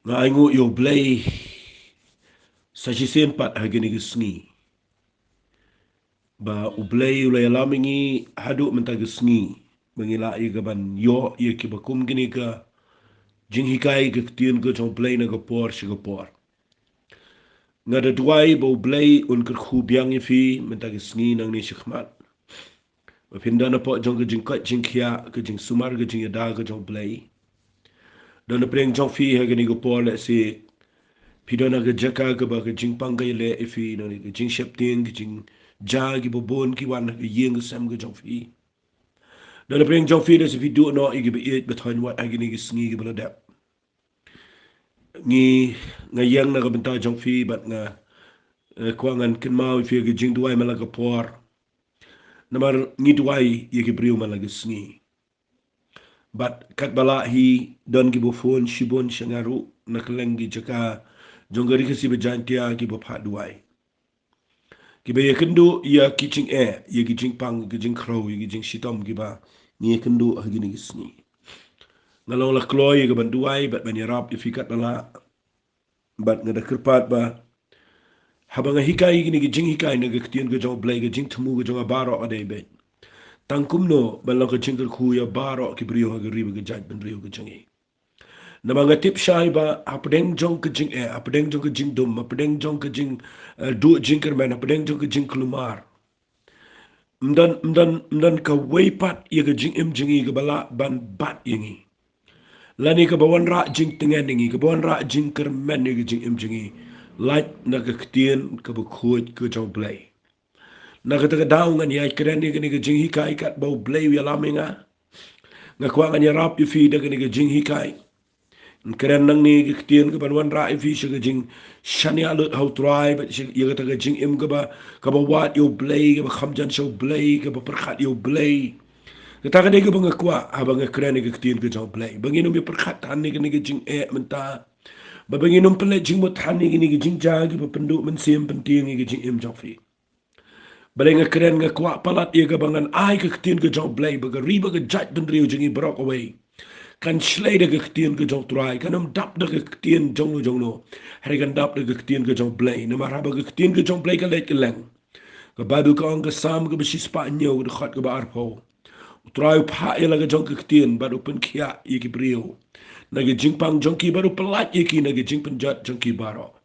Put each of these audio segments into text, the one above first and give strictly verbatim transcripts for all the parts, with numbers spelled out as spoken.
Nga ainguh ïa U Blei sa shisien pat ha kine ki sngi, ba U Blei u la ïalam ïa ngi haduh mynta ki sngi, ba ngi lah ïa ka ban ïoh ïa kiba kum kine ka jinghikai ka ktien ka jong U Blei na ka por sha ka por. Nga da duwai ba U Blei un kyrkhu biang ïa phi mynta ki sngi nangne shakhmat, ba phin don hapoh jong ka jingkoit jingkhiah, ka jingsumar ka jingïada ka jong U Blei. Don hapdeng jong phi ha kane ka por, lehse phi don ha ka jaka kaba ka jingpang ka ïaleh ïa phi, don ka jingsheptieng, ka jingjia kiba bun ki wan ha ka ïing ka sem ka jong phi. Don hapdeng jong phi lehse phi duh noh ïa kiba ïeit ba thoiñ wat ha kine ki sngi kiba la dep. Ngi, nga ïeng na ka bynta jong phi bad nga, eh, kwah ngan kynmaw ïa phi ha ka jingduwai man la ka por. Namar ngi duwai ïa ki briew man la ka sngi. Bad katba lah hi, don kiba phone shibun sha nga ruh na kylleng ki jaka jong ka Ri Khasi bad Jaiñtia kiba phah duwai, kiba ïakynduh ïa ki jingeh, ïa ki jingpang, ïa ki jingkhrew, ïa ki jingshitom kiba ngi ïakynduh ha kine ki sngi. Nga long la kloi ïa ka ban duwai bad ban ïarap ïa phi katba lah. Bad nga da kyrpad ba haba nga hikai ïa kine ki jinghikai na ka ktien ka jong U Blei, ka jingthmu ka jong nga baroh ka dei beit tang kumno ban long ka jingkyrkhu ïa baroh ki briew ha ka ri bad ka jaitbynriew ka jong ngi. Namar nga tip shai ba hapdeng jong ka jingeh, hapdeng jong ka jingdum, hapdeng jong ka jing, eh, duh jingkyrmen, hapdeng jong ka jingkulmar, ym don, ym don, ym don kawei pat ïa ka jingim jong ngi kaba lah ban bat ïa ngi, lane kaba wanrah jingtngen ïa ngi, kaba wanrah jingkyrmen ïa ka jingim jong ngi, lait na ka ktien kaba khuid ka jong U Blei. Na kata ka daw ngan ïai kren ïa kane ka jinghikai katba U Blei u ïalam ïa nga. Nga kwah ngan ïarap ïa phi da kane ka jinghikai. Ngan kren nangne ka ktien kaban wanrah ïa phi sha ka jingshaniah lut ha U Trai bad sha, ïa kata ka jingim kaba, kaba wad ïa U Blei, kaba kham jan sha U Blei, kaba pyrkhat ïa U Blei. Kata ka dei kaba nga kwah haba nga kren ïa ka ktien ka jong U Blei, ba ngin ym ïa pyrkhat than ïa kane ka jingeh mynta, ba, ba ngin ym pynleit jingmut than ïa kine ki jingjia kiba pynduh mynsiem pyntieng ïa ka jingim jong phi. Balei nga kren? Nga kwah palat ïa kaba ngan ai ka ktien ka jong U Blei ba ka ri bad ka jaitbynriew jong ngi baroh kawei kan shlei da ka ktien ka jong U Trai, kan ym dap da ka ktien jongno jongno, hynrei kan dap da ka ktien ka jong U Blei. Namar haba ka ktien ka jong U Blei ka leit kylleng, ka Baibl ka ong, ka Salm kaba shispah hynñiew, ka dkhot kaba arphew, U Trai u phah ïa la ka jong ka ktien bad u pynkhiah ïa ki briew na ka jingpang jong ki bad u pyllait ïa ki na ka jingpynjot jong ki baroh.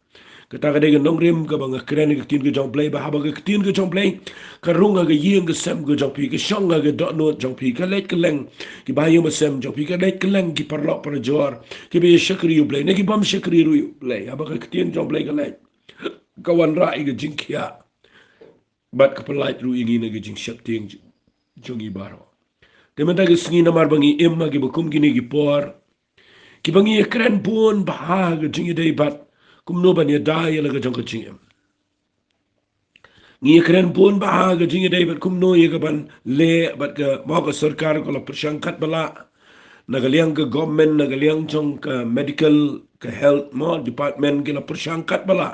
Kata ka dei ka nongrim kaba nga kren ïa ka ktien ka jong U Blei, ba haba ka ktien ka jong U Blei ka rung ha ka ïing ka sem ka jong phi, ka shong ha ka dohnud jong phi, ka leit kylleng ki bahaïing bahasem jong phi, ka leit kylleng ki paralok parajor kiba ïa shakri U Blei ne ki bym shakri ruh U Blei. Haba ka ktien jong U Blei ka leit, ka wanrah ïa ka jingkhiah bad ka pyllait ruh ïa ngi na ka jingsheptieng jong ngi baroh. Te mynta ka sngi, namar ba ngi im ha kiba kum kine ki por, kiba ngi ïa kren bun bha ha ka jingïadei bad kumno ban ïada ïa la ka jong ka jingim. Ngi ïa kren bun bha ha ka jingïadei bad kumno ïa kaban leh bad ka, mo, ka sorkar ka la pyrshang katba lah, na ka liang ka government, na ka liang jong ka medical, ka health, mo, department, ki la pyrshang katba lah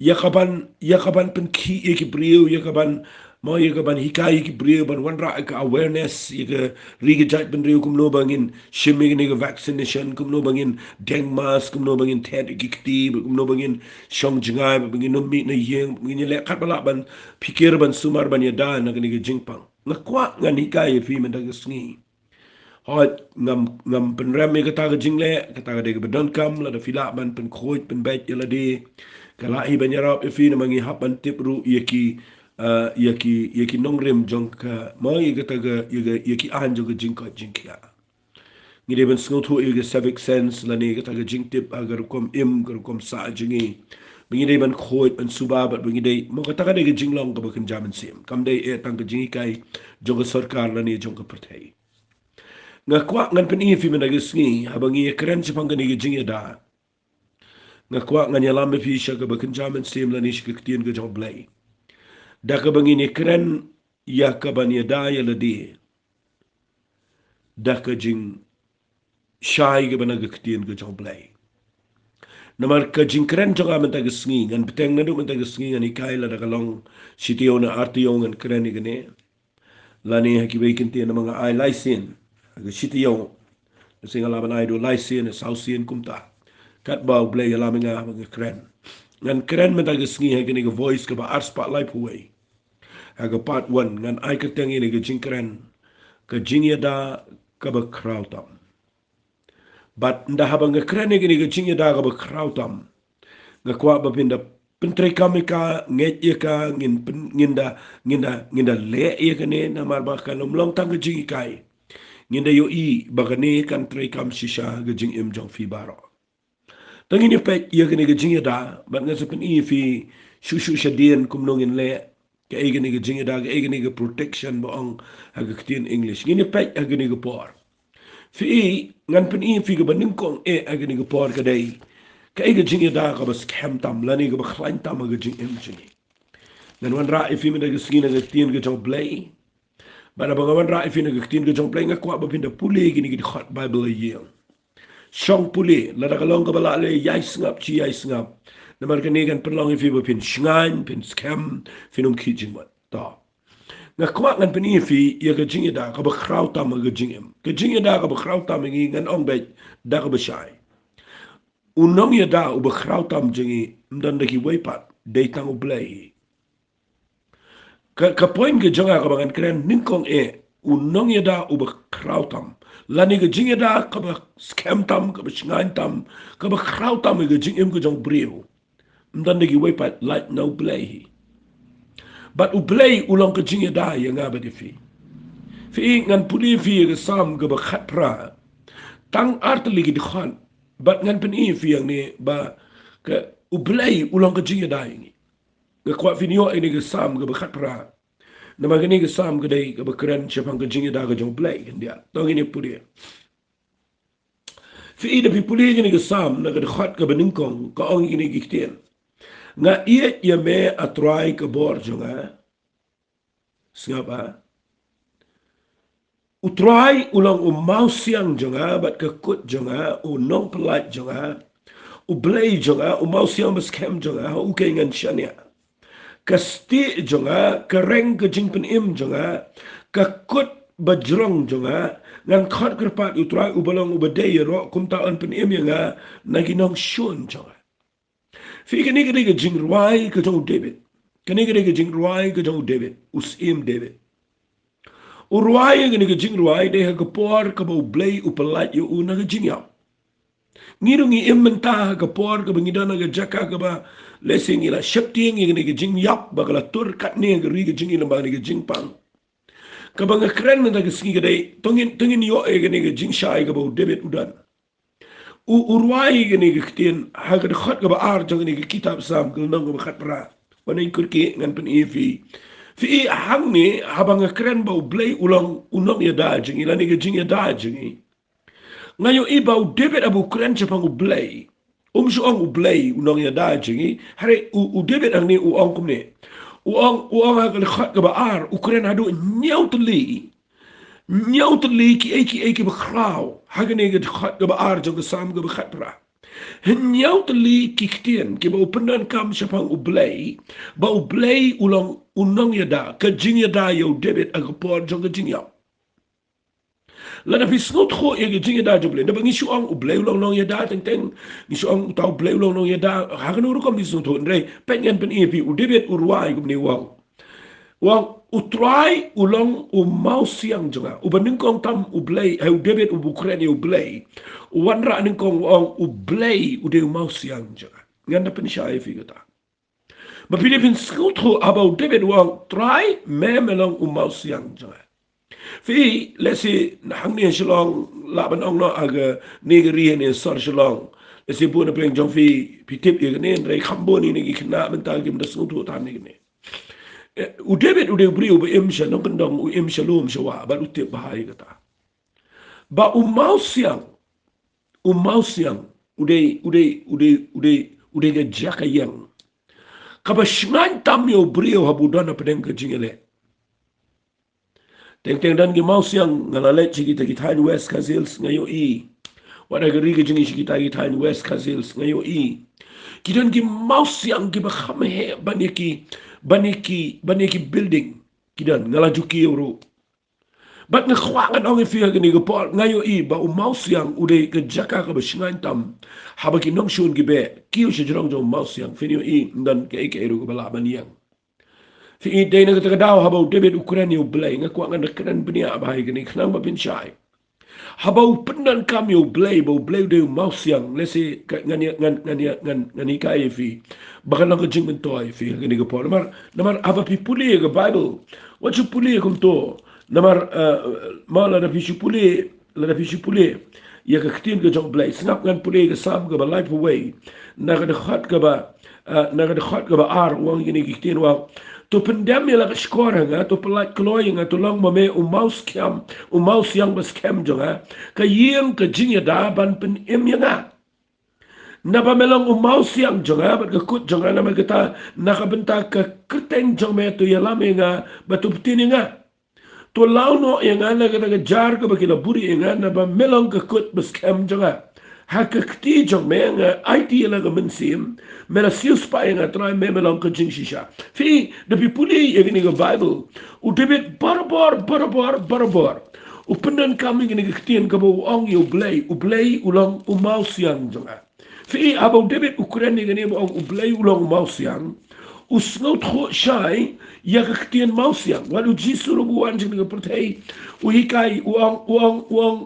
ïa kaban, ïa kaban pynkhih ïa ki briew, ïa kaban, mo, ïa kaban hikai ïa ki briew, ban wanrah ïa ka awareness ïa ka ri ka jaitbynriew, kumno ba ngin shim ïa kane ka vaccination, kumno ba ngin deng mask, kumno ba ngin thet ïa ki kti, kumno ba ngin shong jngai, ba ngin ym mih na ïing, ba ngin ïaleh katba lah ban pyrkhat, ban sumar, ban ïada na kane ka jingpang. Nga kwah ngan hikai ïa phi mynta ka sngi. Hooid, ngam, ngam pynrem ïa kata ka jingleh, kata ka dei kaba donkam, lada phi lah ban pynkhuid pynbeit ïa lade, ka lah hi ban ïarap ïa phi, namar ngi hap ban tip ruh ïa ki, eh, ïa ki, ïa ki nongrim jong ka, mo, ïa kata ka, ïa ka, ïa ki aiñ jong ka jingkoit jingkhiah. Ngi dei ban sngewthuh ïa ka civic sense lane kata ka jingtip ha ka rukom im, ka rukom sah jong ngi, ba ngi dei ban khuid, ban suba, bad ba ngi dei, mo, kata ka dei ka jinglong kaba kynja mynsiem, kam dei eh tang ka jinghikai jong ka sorkar lane jong ka pyrthei. Nga kwah ngan pyni ïa phi mynta ka sngi, haba ngi ïa kren shaphang kane ka jingïada, nga kwah ngan ïalam ïa phi sha kaba kynja mynsiem lane sha ka ktien ka jong U Blei, da kaba ngin ïa kren ïa kaban ïada ïa lade da ka jingshai kaba na ka ktien ka jong U Blei. Namar ka jingkren jong nga mynta ka sngi, ngan bteng naduh mynta ka sngi, ngan hikai lada ka long shi taïew ne ar taïew, ngan kren ïa kane, lane ha kiwei ki kyntien, namar nga ai lai sien ha ka shi taïew. Lehse nga lah ban ai haduh lai sien, saw sien kumta. Katba U Blei ïalam ïa nga ba nga kren. Ngan kren mynta ka sngi ha kane ka Voice kaba arspah laiphew wei. Ha ka part one ngan ai kyrteng ïa kane ka jingkren, ka jingïada kaba khraw tam. Bad ynda haba nga kren ïa kane ka jingïada kaba khraw tam, nga kwah ba phin da pyntreikam ïa ka, ngeit ïa ka, ngin pyn, ngin da, ngin da, ngin da leh ïa kane namar ba kan ym long tang ka jinghikai. Ngin da ïohi ba kane kan treikam shisha ka jingim jong phi baroh. Te ngin ïa peit ïa kane ka jingïada, bad ngan sa pyni ïa phi shuh shuh shadien kumno ngin leh. Kaei kane ka jingïada, kaei kane ka protection ba ong ha ka ktien English. Ngin ïa peit ha kane ka por. Phi i, ngan pyni ïa phi kaba nyngkong eh ha kane ka por ka dei, kaei ka jingïada kaba skhem tam lane kaba khlaiñ tam ha ka jingim jong ngi. Ngan wanrah ïa phi mynta ka sngi na ka ktien ka jong U Blei. Bad haba nga wanrah ïa phi na ka ktien ka jong U Blei, nga kwah ba phin da pule kine ki dkhot Baibl ïa ïing. Shong pule, lada ka long kaba lah leh, ïai sngap, shi ïai sngap. Namar kane kan pynlong ïa phi ba phin shngaiñ, phin skhem, phin ym khih jingmut. To. Nga kwah ngan pyni ïa phi ïa ka jingïada kaba khraw tam ha ka jingim. Ka jingïada kaba khraw tam ïa ngi ngan ong beit da kaba shai. U nongïada uba khraw tam jong ngi ym don da kiwei pat, dei tang U Blei. Ka, ka point ka jong nga kaba ngan kren nyngkong eh, u nongïada uba khraw tam lane ka jingïada kaba skhem tam, kaba shngaiñ tam, kaba khraw tam ïa ka jingim ka jong u briew, ym don da kiwei pat, lait na U Blei hi. Bad U Blei u long ka jingïada ïa nga bad ïa phi. Phi i, ngan pule ïa phi ïa ka Salm kaba khatphra. Tang ar tylli ki dkhot. Bad ngan pyni ïa phi hangne ba ka U Blei u long ka jingïada ïa ngi. Nga kwah phin ïoh ïa kane ka Salm kaba khatphra. Namar kane ka Salm ka dei kaba kren shaphang ka jingïada ka jong U Blei, khyndiat. To ngin ïa pule. Phi i, da phi pule ïa kane ka Salm na ka dkhot kaba nyngkong, ka ong ïa kine ki ktien. Nga ïeit ïa me, A Trai, ka bor jong nga. Sngap ah. U Trai u long u mawsiang jong nga bad ka kut jong nga, u nongpynlait jong nga, U Blei jong nga, u mawsiang ba skhem jong nga, ha u keiñ ngan shaniah. Ka stieh jong nga, ka reng ka jingpynim jong nga, ka kut ba jrong jong nga, ngan khot kyrpad ïa U Trai uba long uba dei ïaroh, kumta un pynim ïa nga na ki nongshun jong nga. Phi i, kane ka dei ka jingrwai ka jong u David. Kane ka dei ka jingrwai ka jong u David, u syiem David. U rwai ïa kane ka jingrwai dei ha ka por kaba U Blei u pynlait ïa u na ka jingïap. Ngi ruh ngi im mynta ha ka por kaba ngi don ha ka jaka kaba lehse ngi la sheptieng ïa kane ka jingïap ba ka la tur katne ha ka ri ka jong ngi lyngba kane ka jingpang. Kaba nga kren mynta ka sngi ka dei, to ngin, to ngin ïoh ïa kane ka jingshai kaba u David u don. U, u rwai kane ka ktien ha ka dkhot kaba ar jong kane ka kitab Salm, ka lynnong kaba khatphra. Wat nang kyrkieh, ngan pyni ïa phi. Phi i, hangne haba nga kren ba U Blei u long u nongïada jong ngi lane ka jingïada jong ngi, nga ïohi ba u David haba u kren shaphang U Blei, um shu ong U Blei u nongïada jong ngi. Hynrei u, u David hangne u ong kumne. U ong, u ong ha ka dkhot kaba ar, u kren haduh hynñiew tylli. Hynñiew tylli kiei kiei kiba khraw ha kane ka dkhot kaba ar jong ka Salm kaba khatphra. Hynñiew tylli ki ktien kiba u pyndonkam shaphang U Blei, ba U Blei u long u nongïada, ka jingïada ïa u David ha ka por jong ka jingïap. Lada phi sngewthuh ïa ka jingïada jong U Blei, naba ngi shu ong U Blei u long nongïada teng teng, ngi shu ong uta U Blei u long nongïada, ha kano rukom phi sngewthuh, hynrei peit ngan pyni ïa phi, u David u rwai kumne u ong. U ong, U Trai u long u mawsiang jong nga. Uba nyngkong tam U Blei, ha u David uba u kren ïa U Blei, u wanrah nyngkong u ong U Blei u dei u mawsiang jong nga. Ngan da pynshai ïa phi kata. Ba phi dei phin sngewthuh haba u David u ong, Trai, me, me long u mawsiang jong nga. Phi, lehse hangne Shillong, lah ban ong noh ha kane ka ri hangne sor Shillong, lehse bun na pdeng jong phi phi tip ïa kane, hynrei kham bun ïa kine ki khynnah mynta kim da sngewthuh than ïa kane. Eh, u David u dei u briew uba im sha nongkyndong, u im sha lum sha wah, bad u tip bha ïa kata. Ba u mawsiang, u mawsiang u dei, u dei, u dei, u dei, u dei ka jaka ïeng kaba shngaiñ tam ïa u briew haba u don hapdeng ka jingïaleh. Teng teng don ki mawsiang, nga la leit sha kita ki thaiñ West Khasi Hills nga ïohi. Wat ha ka ri ka jong ngi sha kita ki thaiñ West Khasi Hills nga ïohi. Ki don ki mawsiang kiba kham heh ban ïa ki, ban ïa ki, ban ïa ki building. Ki don, nga la ju kiew ruh. Bad nga kwah ngan ong ïa phi ha kane ka por, nga ïohi ba u mawsiang u dei ka jaka kaba shngaiñ tam. Haba ki nongshun ki beh, kiew sha jrong jong u mawsiang, phin ïohi ym don kaei kaei ruh kaba lah ban ïeng. Phi i, dei na kata ka daw haba u David u kren ïa u Blei, nga kwah ngan da kren bniah bha ïa kane khnang ba phin shai. Haba u pyndonkam ïa u Blei, ba u Blei u dei u mawsiang, lehse ka, ngan ïa, ngan, ngan ïa, ngan, ngan hikai ïa phi ba kan long ka jingmyntoi ïa phi ha kane ka por. Namar, namar haba phi pule ïa ka Baibl, wat shu pule kumto. Namar, eh, ma lada phi shu pule, lada phi shu pule ïa ka ktien ka jong u Blei, sngap, ngan pule ïa ka Salm kaba laiphew wei, na ka dkhot kaba, eh, na ka dkhot kaba ar, u ong ïa kine ki ktien, u ong: To pyndem ïa la ka shkor ha nga, to pyllait kloi ïa nga, to long ma me u mawskhem, u mawsiang ba skhem jong nga, ka ïing ka jingïada ban pynim ïa nga. Naba me long u mawsiang jong nga bad ka kut jong nga, namar kata, na ka bynta ka kyrteng jong me to ïalam ïa nga bad to btin ïa nga. To law noh ïa nga na kata ka jar kaba ki la buhrieh ïa nga, naba me long ka kut ba skhem jong nga. Ha ka kti jong me nga aiti ïa la ka mynsiem, me la siewspah ïa nga, Trai, me, me long ka jingshisha. Phi, da phi pule ïa kane ka Baibl, u David barabor, barabor, barabor u pyndonkam ïa kane ka ktien kaba u ong ïa u Blei, u Blei u long u mawsiang jong nga. Phi i, haba u David u kren ïa kane ba ong u Blei u long u mawsiang, u sngewthuh shai ïa ka ktien mawsiang. Wat u Jisu ruh ba u wan sha kane ka pyrthei, u hikai, u ong, u ong, u ong,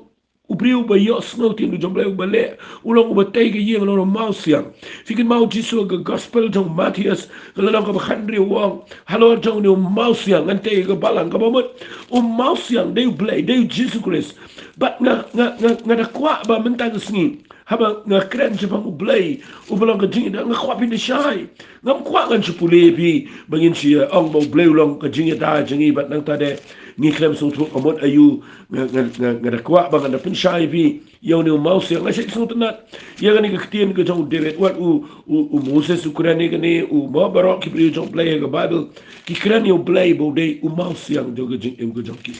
u briew ba ïohsngew ktien jong u Blei uba leh, u long uba tei ka ïing halor u mawsiang. Phi kynmaw u Jisu ha ka gospel jong u Mathaios, ka lynnong kaba khathynriew, u ong halor jong une u mawsiang, ngan tei ïa ka balang. Kaba mut u mawsiang dei u Blei, dei u Jisu Khrist. Bad nga, nga, nga, nga da kwah ba mynta ka sngi, haba nga kren shaphang u Blei uba long ka jingïada, nga kwah phin da shai. Ngam kwah ngan shu pule ïa phi ba ngin shu ong ba u Blei u long ka jingïada jong ngi, bad nangta de ngi khlem sngewthuh ka mut aïu. Nga, nga, nga, nga da kwah ba ngan da pynshai ïa phi ïa une u mawsiang. Nga shait sngewtynnat ïa kane ka ktien ka jong u David, wat u, u, u Moses u kren ïa kane, u, ma, baroh ki briew jong u Blei ha ka Baibl ki kren ïa u Blei ba u dei u mawsiang jong ka jingim ka jong ki.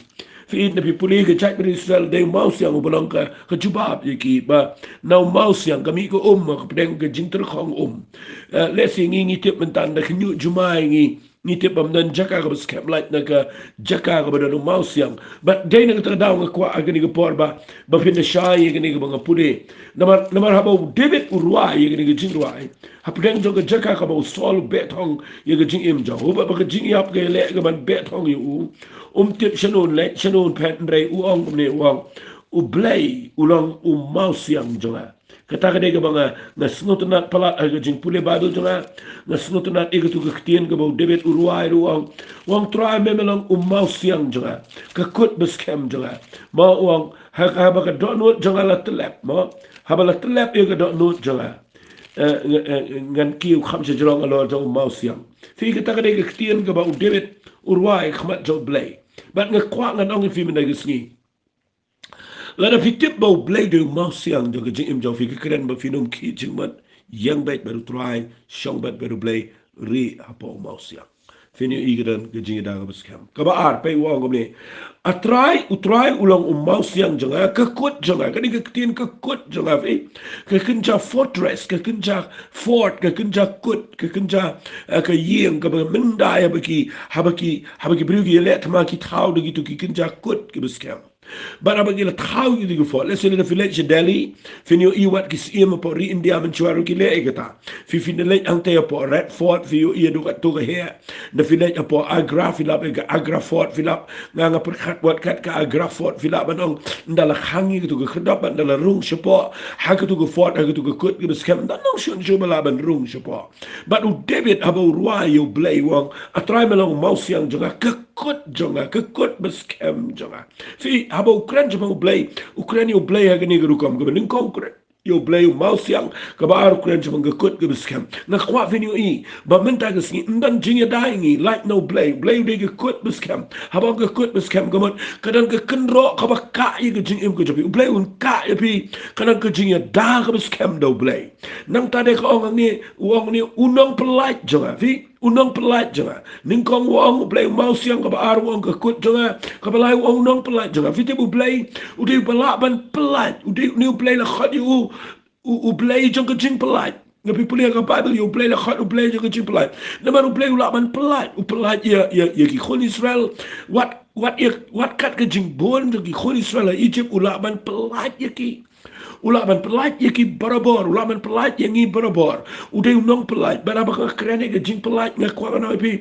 Phi i, na phi pule, ka jaitbynriew Israel dei u mawsiang uba long ka, ka jubab ïa ki, ba na u mawsiang ka mih ka um, ka pdeng ka jingtyrkhong um. Eh, lehse ngi, ngi tip mynta da khynñiuh jumai ngi, ngi tip ba ym don jaka kaba skhem lait na ka jaka kaba don u mawsiang. Bad dei na kata ka daw nga kwah ha kane ka por ba, ba phin da shai ïa kane kaba nga pule. Namar, namar haba u David u rwai ïa kane ka jingrwai, hapdeng jong ka jaka kaba u Saul u beh thong ïa ka jingim jong u, bad ba ka jingïap ka ïaleh ka ban beh thong ïa u, um tip shano un leit, shano un phet, hynrei u ong kumne, u ong: U Blei u long u mawsiang jong nga. Kata ka dei kaba nga, nga sngewtynnat palat ha ka jingpule Baibl jong nga. Nga sngewtynnat ïa katu ka ktien kaba u David u rwai ruh, u ong, u ong: Trai, me, me long u mawsiang jong nga, ka kut ba skhem jong nga. Ma, u ong, ha, haba ka dohnud jong nga la tyllep, ma, haba la tyllep ïa ka dohnud jong nga, eh, eh, eh, ngan kiew kham sha jrong halor jong u mawsiang. Phi, kata ka dei ka ktien kaba u David u rwai ha khmat jong u Blei. Bad nga kwah ngan ong ïa phi mynta ka sngi, lada phi tip ba u Blei u dei u mawsiang jong ka jingim jong phi, ka kren ba phin ym khih jingmut, ïeng beit bad u Trai, shong beit bad u Blei, rieh hapoh u mawsiang. Phin ïohi ka don ka jingïada kaba skhem. Kaba ar, peit, u ong kumne: A Trai, u Trai u long u mawsiang jong nga, ka kut jong nga. Kane ka ktien ka kut jong nga, phi, ka kynja fortress, ka kynja fort, ka kynja kut, ka kynja, eh, ka ïing kaba myndai, haba ki, haba ki, haba ki briew ki ïaleh thma ki thaw da kitu ki kynja kut kiba skhem. Bad haba ki la thaw ïa kitu ki fort, lehse lada phi leit sha Delhi, phin ïohi wat ki syiem hapoh ri India mynshuwa ruh ki leh ïa kata. Phi, phin da leit hangtei hapoh Red Fort, phi ïohi haduh katto ka heh. Lada phi leit hapoh Agra, phi lap ïa ka Agra Fort, phi lap. Nga, nga pyrkhat wat kat ka Agra Fort, phi lap ban ong, ynda la khang ïa katu ka khyrdop bad ynda la rung shapoh ha katu ka fort, ha katu ka kut kiba skhem, ym don nongshun shuh ba lah ban rung shapoh. Bad u David haba u rwai ïa u Blei, u ong: A Trai, me long u mawsiang jong nga, ka kut jong nga, ka kut ba skhem jong nga. Phi, haba u kren shaphang u Blei, u kren ïa u Blei ha kane ka rukom kaba nyngkong, u kren ïa u Blei u mawsiang, kaba ar u kren shaphang ka kut kaba skhem. Nga kwah phin ïohi ba mynta ka sngi, ym don jingïada ïa ngi lait na u Blei. U Blei u dei ka kut ba skhem. Haba ong ka kut ba skhem, ka mut ka don ka kynroh kaba kah ïa ka jingim ka jong phi. U Blei un kah ïa phi, ka don ka jingïada kaba skhem da u Blei. Nangta de ka ong hangne, u ong hangne, u nongpyllait jong nga, phi, u nongpyllait jong nga. Nyngkong u ong u Blei u mawsiang, kaba ar u ong ka kut jong nga, kaba lai u ong u nongpyllait jong nga. Phi tip u Blei u dei uba lah ban pyllait, u dei une u Blei la khot ïa u, u, u Blei jong ka jingpyllait. Nga, phi pule ha ka Baibl, ïa u Blei la khot u Blei jong ka jingpyllait. Namar u Blei u lah ban pyllait, u pyllait ïa, ïa, ïa ki khun Israel. Wat wat ïa, wat kat ka jingbun jong ki khun Israel ha Egypt, u lah ban pyllait ïa ki. U lah ban pyllait ïa ki barabor, u lah ban pyllait ïa ngi barabor. U dei u nongpyllait, bad haba nga kren ïa ka jingpyllait, nga kwah ngan ong ïa phi,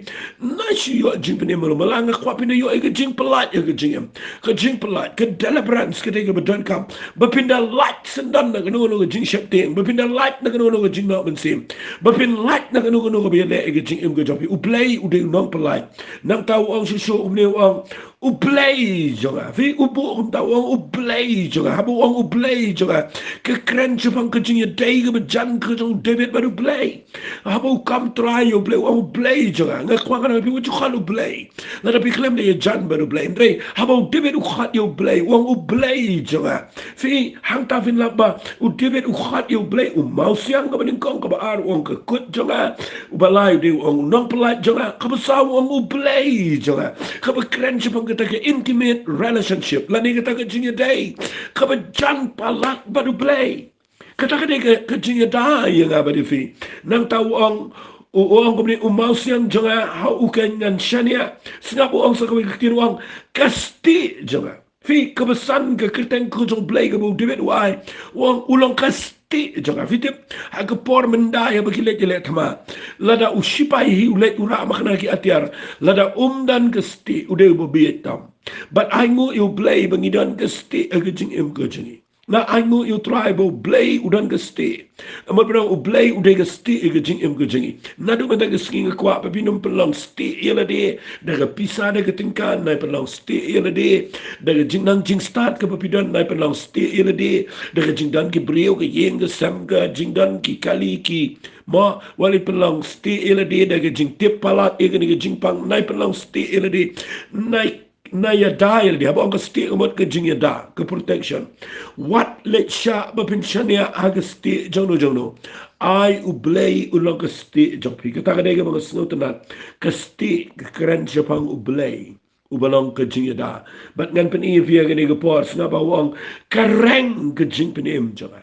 nang shu ïoh jingpynim malu, ma la nga kwah phin da ïoh ïa ka jingpyllait, ïa ka jingim. Ka jingpyllait, ka deliverance, ka dei kaba donkam. Ba phin da lait syndon na kano kano ka jingsheptieng, ba phin da lait na kano kano ka jingnoh mynsiem, ba phin lait na kano kano kaba ïaleh ïa ka jingim ka jong phi. U Blei u dei u nongpyllait. Nangta u ong shuh shuh, une u ong, U Blei jong nga. Phi, u buh kumta, u ong U Blei jong nga. Haba u ong U Blei jong nga, ka kren shaphang ka jingïadei kaba jan ka jong u David bad U Blei. Haba u kam trai ïa U Blei, u ong U Blei jong nga. Nga kwah ngan ong ïa phi, wat ju khot U Blei lada phi khlem da ïajan bad U Blei. Hynrei haba u David u khot ïa U Blei, u ong U Blei jong nga. Phi, hangta phin lap ba u David u khot ïa U Blei, u mawsiang kaba nyngkong, kaba ar u ong ka kut jong nga, uba lai u dei u ong u nongpyllait jong nga, kaba saw u ong U Blei jong nga. Kaba kren shaphang kata ka intimate relationship lane kata ka jingïadei kaba jan palat bad U Blei. Kata ka dei ka, ka jingïada ïa nga bad ïa phi. Nangta u ong, u, u ong kumne, u mawsiang jong nga, ha u keiñ ngan shaniah. Sngap, u ong sa kawei ka ktien, u ong ka stieh jong nga. Phi, kaba san ka kyrteng ka jong U Blei kaba u David u ai, u ong u long ka stieh jong nga. Phi tip, ha ka por mynta ïa ba ki leit ïaleh thma, lada u sipai hi u leit u rah makna ki atiar, lada um don ka stieh, u dei uba bieit tam. Bad ai nguh ïa U Blei ba ngi don ka stieh ha ka jingim ka jong ngi. Nga ai nguh ïa U Trai ba U Blei u don ka stieh. Namar ba U Blei u dei ka stieh ïa ka jingim ka jong ngi. Naduh mynta ka sngi nga kwah ba phin ym pynlong stieh ïa lade da ka pisa, da ka tyngka, nai pynlong stieh ïa lade da ka jingnang jingstad kaba phi don, nai pynlong stieh ïa lade da ka jingdon ki briew, ka ïing ka sem, ka jingdon ki kali ki, mo, wat leit pynlong stieh ïa lade da ka jingtip palat ïa kane ka jingpang, nai pynlong stieh ïa lade, nai nai ïada ïa lade. Haba ong ka stieh ka mut ka jingïada, ka protection. Wat leit shah ba phin shaniah ha ka stieh jongno jongno. Ai U Blei u long ka stieh jong phi. Kata ka dei kaba nga sngewtynnat. Ka stieh ka kren shaphang U Blei uba long ka jingïada. Bad ngan pyni ïa phi ha kane ka por, sngap ba u ong ka reng ka jingpynim jong nga.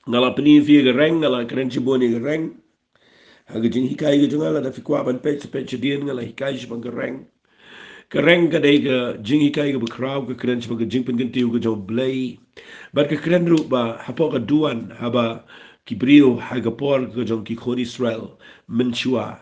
Nga la pyni ïa phi ka reng, nga la kren shibun ïa ka reng ha ka jinghikai ka jong nga. Lada phi kwah ban peit, sa peit shadien, nga la hikai shaphang ka reng. Ka reng ka dei ka jinghikai kaba khraw, ka kren shaphang ka jingpynkyntiew ka jong U Blei. Bad ka kren ruh ba hapoh ka duwan, haba ki briew ha ka por ka jong ki khun Israel mynshuwa,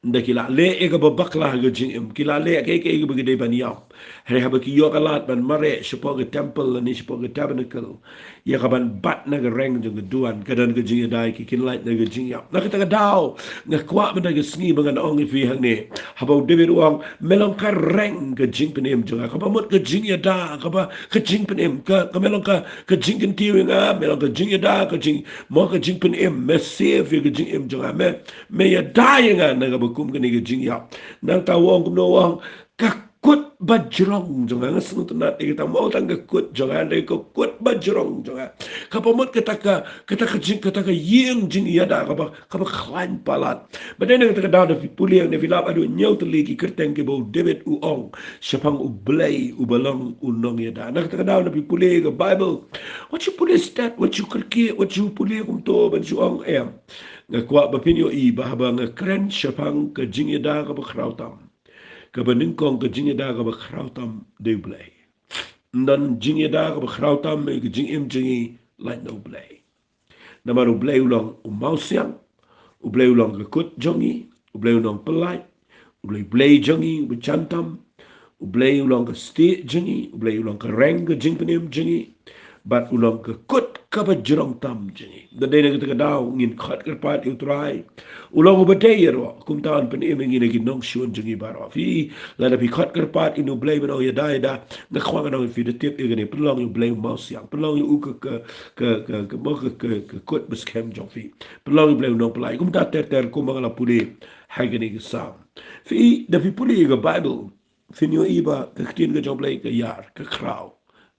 ynda ki la leh ïa kaba bakla ha ka jingim, ki la leh kaei kaei kaba ki dei ban ïap, hynrei haba ki ïoh ka lad ban mareh shapoh ka temple lane shapoh ka tabernacle, ïa kaban bat na ka reng jong ka duwan, ka don ka jingïada ïa ki, kin lait na ka jingïap. Na kata ka daw nga kwah mynta ka sngi ba ngan ong ïa phi hangne, haba u David u ong, me long ka reng ka jingpynim jong nga, kaba mut ka jingïada, kaba ka jingpynim, ka, ka me long ka, ka jingkyntiew ïa nga, me long ka jingïada, ka jing, mo, ka jingpynim, me save ïa ka jingim jong nga, me, me ïada ïa nga na kaba kum kane ka jingïap. Nangta u ong kumno, u ong, ka kut bajrong jong nga. Nga sngewtynnat ïa kata, mo, tang ka kut jong nga, hynrei ka kut bajrong jong nga, kaba mut kata ka, kata ka jing, kata ka ïing jingïada kaba, kaba khlaiñ palat. Bad dei na kata ka daw, da phi pule, da phi lap haduh hynñiew tylli ki kyrteng kiba u David u ong shaphang U Blei uba long u nongïada. Na kata ka daw, da phi pule ka Bible, wat shu pule stet, wat shu kyrkieh, wat shu pule kumto ban shu ong, em. Nga kwah ba phin ïohi ba haba nga kren shaphang ka jingïada kaba khraw tam, kaba nyngkong, ka jingïada kaba khraw tam dei U Blei. Ym don jingïada kaba khraw tam ha ka jingim jong ngi lait na U Blei. Namar U Blei u long u mawsiang, U Blei u long ka kut jong ngi, U Blei u nongpyllait, U Blei, Blei jong ngi uba jan tam, U Blei u long ka stieh jong ngi, U Blei u long ka reng ka jingpynim jong ngi, bad u long ka kut kaba jrong tam jong ngi. Da dei na kata ka daw ngin khot kyrpad ïa U Trai. U long uba dei ïaroh, kumta un pynim ïa ngi na ki nongshun jong ngi baroh. Phi, lada phi khot kyrpad ïa U Blei ban ong ïada ïada, nga kwah ngan ong ïa phi, da tip ïa kane, pynlong ïa U Blei u mawsiang, pynlong ïa u ka, ka, ka, ka, ka, mo, ka, ka, ka kut ba skhem jong phi. Pynlong ïa U Blei u nongpyllait. Kumta ter ter kumba nga la pule ha kane ka Salm. Phi, da phi pule ïa ka Bible, phin ïohi ba ka ktien ka jong U Blei ka ïar, ka khraw.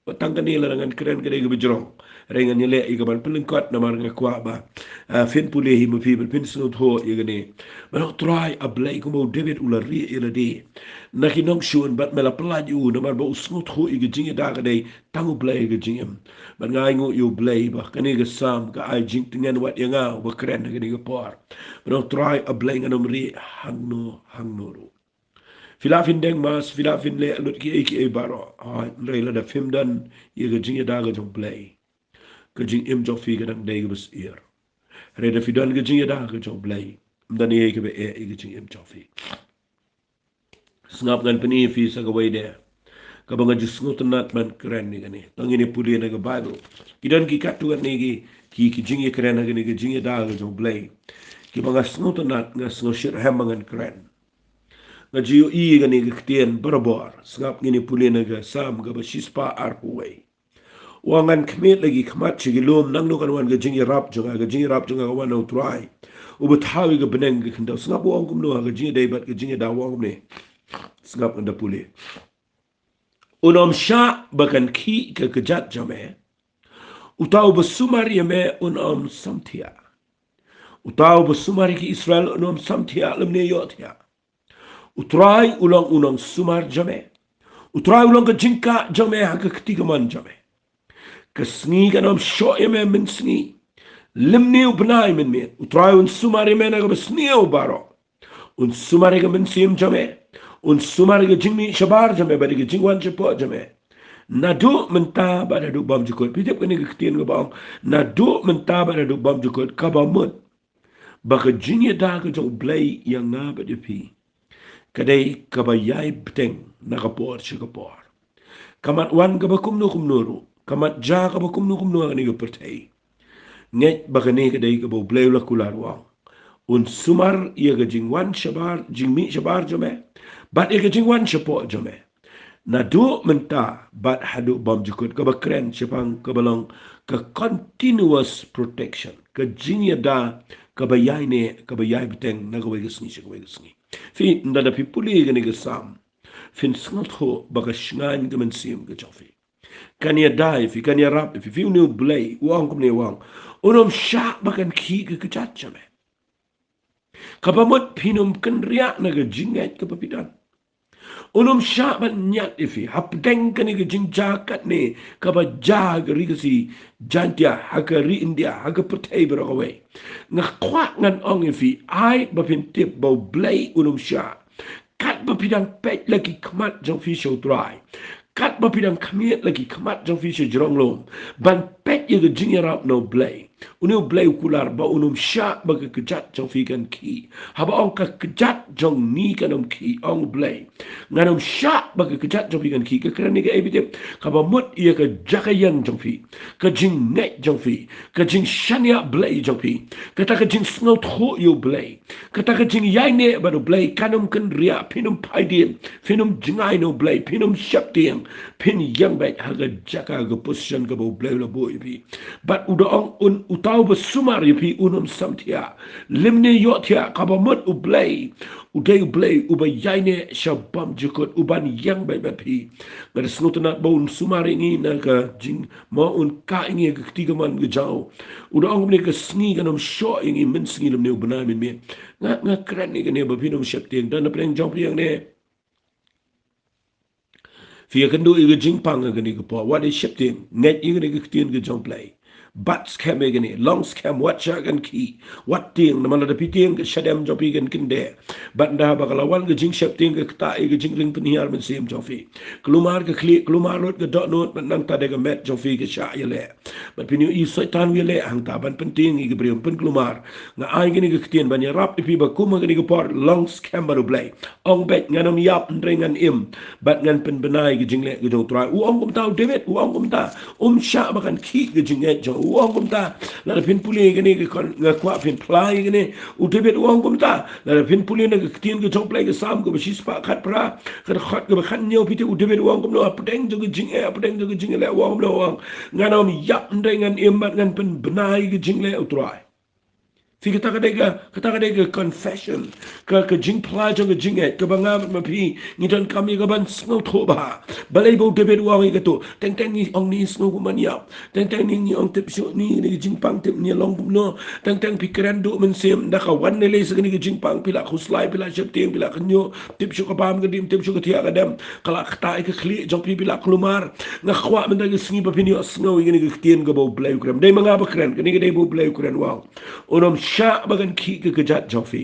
Ba tang kane lada ngan kren ka dei kaba jrong, hynrei ngan ïaleh ïa ka ban pynlyngkot namar nga kwah ba, ah, phin pule hi ma phi bad phin sngewthuh ïa kane. Ba U Trai, ah Blei, kumba u David u la rieh ïa lade na ki nongshun, bad me la pyllait ïa u namar ba u sngewthuh ïa ka jingïada ka dei tang U Blei ha ka jingim. Bad nga ai nguh ïa U Blei ba kane ka Salm ka ai jingtngen wat ïa nga uba kren ha kane ka por. Ba U Trai, ah Blei, ngan ym rieh hangno hangno ruh. Phi lah phin deng mask, phi lah phin leh lut kiei kiei baroh. Hynrei lada phim don ïa ka jingïada ka jong U Blei, ka jingim jong phi ka dang dei kaba syier. Hynrei lada phi don ka jingïada ka jong U Blei, ym don ei ei kaba eh ïa ka jingim jong phi. Sngap, ngan pyni ïa phi sa kawei de kaba nga ju sngewtynnat ban kren ïa kane. Tang ngin ïa pule na ka Baibl. Ki don ki katto katne ki, ki, ki jingïakren ha kane ka jingïada ka jong U Blei, kiba nga sngewtynnat, nga sngewshitrhem ba ngan kren. Nga ju ïohi ïa kane ka ktien barabor. Sngap, ngin ïa pule na ka Salm kaba shispah arphew wei. U ong, ngan khmih la ki khmat sha ki lum, nangno kan wan ka jingïarap jong nga? Ka jingïarap jong nga ka wan na U Trai, uba thaw ïa ka bneng ka khyndew. Sngap u ong kumno ha ka jingïadei bad ka jingïada, u ong kumne. Sngap, ngan da pule. Un ym shah ba kan khih ka kjat jong me. Uta uba sumar ïa me un ym samthiah. Uta uba sumar ïa ki Israel un ym samthiah lymne ïohthiah. U Trai u long u nongsumar jong me. U Trai u long ka jingkah jong me ha ka kti kamon jong me. Ka sngi kan ym shoh ïa me mynsngi, lymne u bnai mynmiet. U Trai un sumar ïa me na kaba sniew baroh. Un sumar ïa ka mynsiem jong me. Un sumar ïa ka jingmih shabar jong me bad ïa ka jingwan shapoh jong me. Naduh mynta bad haduh bymjukut. Phi tip kane ka ktien kaba ong, naduh mynta bad haduh bymjukut, kaba mut ba ka jingïada ka jong U Blei ïa nga bad ïa phi ka dei kaba ïai bteng na ka por sha ka por. Ka mat wan kaba kumno kumno ruh, ka mat jia kaba kumno kumno ha kane ka pyrthei, ngeit ba kane ka dei kaba U Blei u la kular, u ong, un sumar ïa ka jingwan shabar, jingmih shabar jong me bad ïa ka jingwan shapoh jong me. Naduh mynta bad haduh bymjukut, kaba kren shaphang kaba long ka continuous protection, ka jingïada kaba ïaineh, kaba ïai bteng na kawei ka sngi sha kawei ka sngi. Phi, ynda da phi pule kane ka Salm, phin sngewthuh ba ka shngaiñ ka mynsiem ka jong phi kan ïada ïa phi, kan ïarap ïa phi. Phi, une U Blei u ong kumne, u ong, un ym shah ba kan khih ka kjat jong me. Kaba mut phin ym kynriah na ka jingngeit kaba phi don. Un ym shah ban ñiad ïa phi hapdeng kane ka jingjia katne kaba jia ha ka ri Khasi Jaiñtia, ha ka ri India, ha ka pyrthei baroh kawei. Nga kwah ngan ong ïa phi, ai ba phin tip ba U Blei un ym shah. Katba phi dang peit la ki khmat jong phi sha U Trai, katba phi dang khmih la ki khmat jong phi sha jrong lum ban peit ïa ka jingïarap na U Blei, une U Blei u kular ba un ym shah ba ka kjat jong phi kan khih. Haba ong ka kjat jong ngi kan ym khih, ong U Blei, ngan ym shah ba ka kjat jong phi kan khih. Ka kren ïa kaei, phi tip? Kaba mut ïa ka jaka ïeng jong phi, ka jingngeit jong phi, ka jingshaniah Blei jong phi, kata ka jingsngewthuh ïa U Blei, kata ka jingïaineh bad U Blei kan ym kynriah. Phin ym phai dien, phin ym jngai na U Blei, phin ym sheptieng, phin ïeng beit ha ka jaka, ka position kaba U Blei u la buh ïa phi. Bad u da ong, un, uta uba sumar ïa phi un ym samthiah lymne ïohthiah. Kaba mut U Blei u dei U Blei uba ïaineh sha bymjukut, uban ïeng beit bad phi. Nga da sngewtynnat ba un sumar ïa ngi na ka jing, mo, un kah ïa ngi ha ka kti kamon ka jong u. U da ong kumne, ka sngi kan ym shoh ïa ngi mynsngi lymne u bnai mynmiet. Nga, nga kren ïa kane ba phin ym sheptieng. Don napdeng jong phi hangne, phi ïakynduh ïa ka jingpang ha kane ka por. Wat ïa sheptieng, ngeit ïa kane ka ktien ka jong U Blei. Bat skhem ïa kane, long skhem, wat shah kan khih. Wat tieng, namar lada phi tieng ka shadem jong phi kan kyndeh. Bad ynda ba ka la wan ka jingsheptieng, ka ktah ïa ka jingring pynhiar mynsiem jong phi. Kulmar ka khlieh, kulmar lut ka dohnud, bad nangta de ka met jong phi ka shah ïaleh. Bad phin ïohi Soitan u ïaleh hangta ban pyntieng ïa ki briew, pynkulmar. Nga ai kane ka ktien ban ïarap ïa phi ba kum ha kane ka por, long skhem bad U Blei. Ong beit, ngan ym ïap hynrei ngan im bad ngan pynbna ïa ka jingleh ka jong U Trai. U ong kumta, u David u ong kumta. Um shah ba kan khih ka jingngeit jong u. U ong kumta. Lada phin pule ïa kane ka kon, nga kwah phin phla ïa kane. U David u ong kumta. Lada phin pule na ka ktien ka jong U Blei, ka Salm kaba shispah khatphra, ka dkhot kaba khathynñiew, phi tip u David u ong kumno hapdeng jong ka jingeh, hapdeng jong ka jingeh, u ong kumno, u ong, ngan ym ïap hynrei ngan im bad ngan pynbna ïa ka jingleh U Trai. Phi, kata ka dei ka, kata ka dei ka confession, ka, ka jingphla jong ka jingngeit kaba nga bad ma phi ngi donkam ïa ka ban sngewthuh bha. Balei ba u David u ong ïa kato? Teng teng ngi ong ngi sngew kumban ïap. Teng teng ngi, ngi ong tip shuh ngi, ngi jingpang tip ngi long kumno. Teng teng phi kren duh mynsiem, ynda ka wan lei lei sa kane ka jingpang, phi la khuslai, phi la sheptieng, phi la kynñiuh, tip shuh ka bam ka dim, tip shuh ka thiah ka dem. Ka la ktah ïa ka khlieh jong phi, phi la kulmar. Nga kwah mynta ka sngi ba phin ïohsngew ïa kane ka ktien kaba U Blei u kren. Dei ma nga ba kren, kane ka dei ba U Blei u kren, u ong. Un ym shah ba kan khih ka kjat jong phi.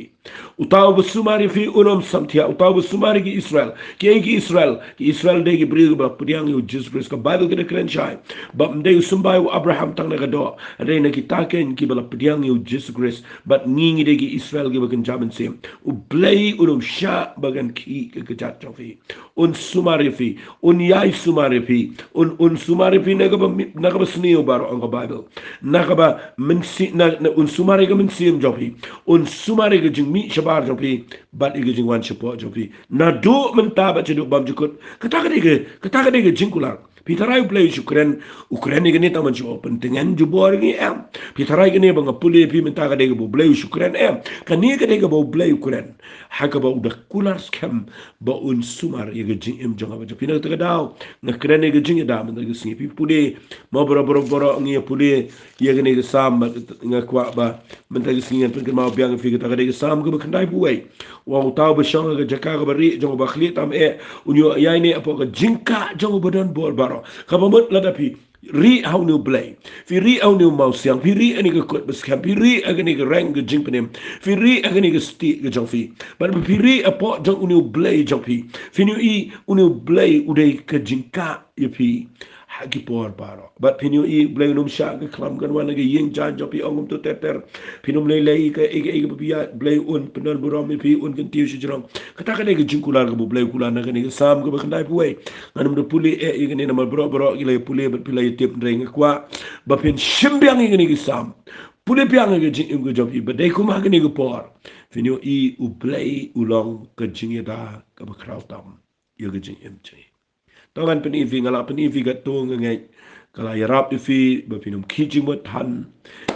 Uta uba sumar ïa phi un ym samthiah, uta uba sumar ïa ki Israel. Kiei ki Israel? Ki Israel dei ki briew kiba la pdiang ïa u Jisu Khrist. Ka Baibl ka da kren shai ba ym dei u symbai u Abraham tang na ka doh, hynrei na kita kein kiba la pdiang ïa u Jisu Khrist. Bad ngi ngi dei ki Israel kiba kynja mynsiem. U Blei un ym shah ba kan khih ka kjat jong phi. Un sumar ïa phi, un ïai sumar ïa phi, un, un sumar ïa phi na kaba mi-, na kaba sniew baroh, ong ka Baibl. Na kaba mynsi-, na, na, un sumar ïa ka mynsiem jong phi, un sumar ïa ka jingmih shabar jong phi, bad ïa ka jingwan shapoh jong phi. Naduh mynta bad shaduh bymjukut. Kata ka dei ka, kata ka dei ka jingkular. Phi tharai U Blei u shu kren, u kren ïa kane tang ban shu pyntngen jubor ïa ngi, em? Phi tharai kane ba nga pule ïa phi mynta ka dei kaba U Blei u shu kren, em? Kane ka dei kaba U Blei u kren. Ha kaba u da kular skhem ba un sumar ïa ka jingim jong nga bad jong phi. Na kata ka daw nga kren ïa ka jingïada mynta ka sngi. Phi pule, mo, baroh baroh baroh ngi ïa pule ïa kane ka Salm, bad nga kwah ba mynta ka sngi ngan pynkynmaw biang ïa phi kata ka dei ka Salm kaba khyndaiphew wei. Ong, uta uba shong ha ka jaka kaba rieh jong uba khlieh tam eh, un ïoh ïaineh hapoh ka jingkah jong uba don bor baroh. Kaba mut lada phi rieh ha une U Blei, phi rieh ha une u mawsiang, phi rieh ha kane ka kut ba skhem, phi rieh ha kane ka reng ka jingpynim, phi rieh ha kane ka stieh ka jong phi, bad phi rieh hapoh jong une U Blei jong phi, phin ïohi une U Blei u dei ka jingkah ïa phi ha ki por baroh. Bad phin ïohi U Blei un ym shah ka khlam kan wan ha ka ïing jaiñ jong phi, ong, kumto ter ter. Phin ym lei lei ïa kaei kaei kaba phi ïaid, U Blei un pyndon burom ïa phi, un kyntiew shajrong. Kata ka dei ka jingkular kaba U Blei u kular na kane ka Salm kaba khyndaiphew wei. Ngan ym da pule eh ïa kane namar baroh baroh ki la ïa pule bad phi la ïa tip, hynrei nga kwah ba phin shim biang ïa kane ka Salm. Pule biang ïa ka jingim ka jong phi ba dei kum ha kane ka por. Phin ïohi U Blei u long ka jingïada kaba khraw tam ïa ka jingim jong ngi. To ngan pyni ïa phi, nga la pyni ïa phi katto, nga ngeit ka la ïarap ïa phi ba phin ym khih jingmut than.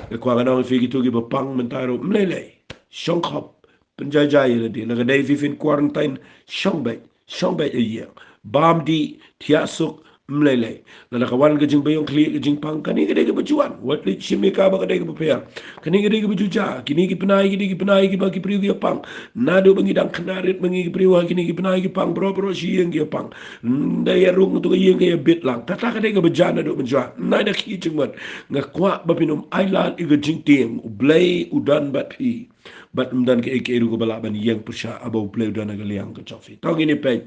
Nga kwah ngan ong ïa phi kito kiba pang mynta ruh, ym lei lei, shong khop, pynjai jai ïa lade. Lada ka dei ïa phi phin quarantine, shong beit, shong beit ha ïing, bam dih, thiah suk, ym lei lei. Lada ka wan ka jingbaïong khlieh, ka jingpang, kane ka dei kaba ju wan. Wat leit shim ïa ka ba ka dei kaba pher. Kane ka dei kaba ju jia. Kine ki bnai, kine ki bnai kiba ki briew ki ïa pang. Naduh ba ngi dang khynnah rit ma ngi ki briew ha kine ki bnai ki pang, baroh baroh shi ïing ki ïa pang. Ynda ïa rung tu ka ïing ka ïa bit lang. Kata ka dei kaba jia naduh mynshwa. Ym nai da khih jingmut. Nga kwah ba phin ym ailad ïa ka jingtieng. U Blei u don bad phi. Bad ym don kaei kaei ruh kaba lah ban ïeng pyrshah haba U Blei u don ha ka liang ka jong phi. To ngin ïa peit.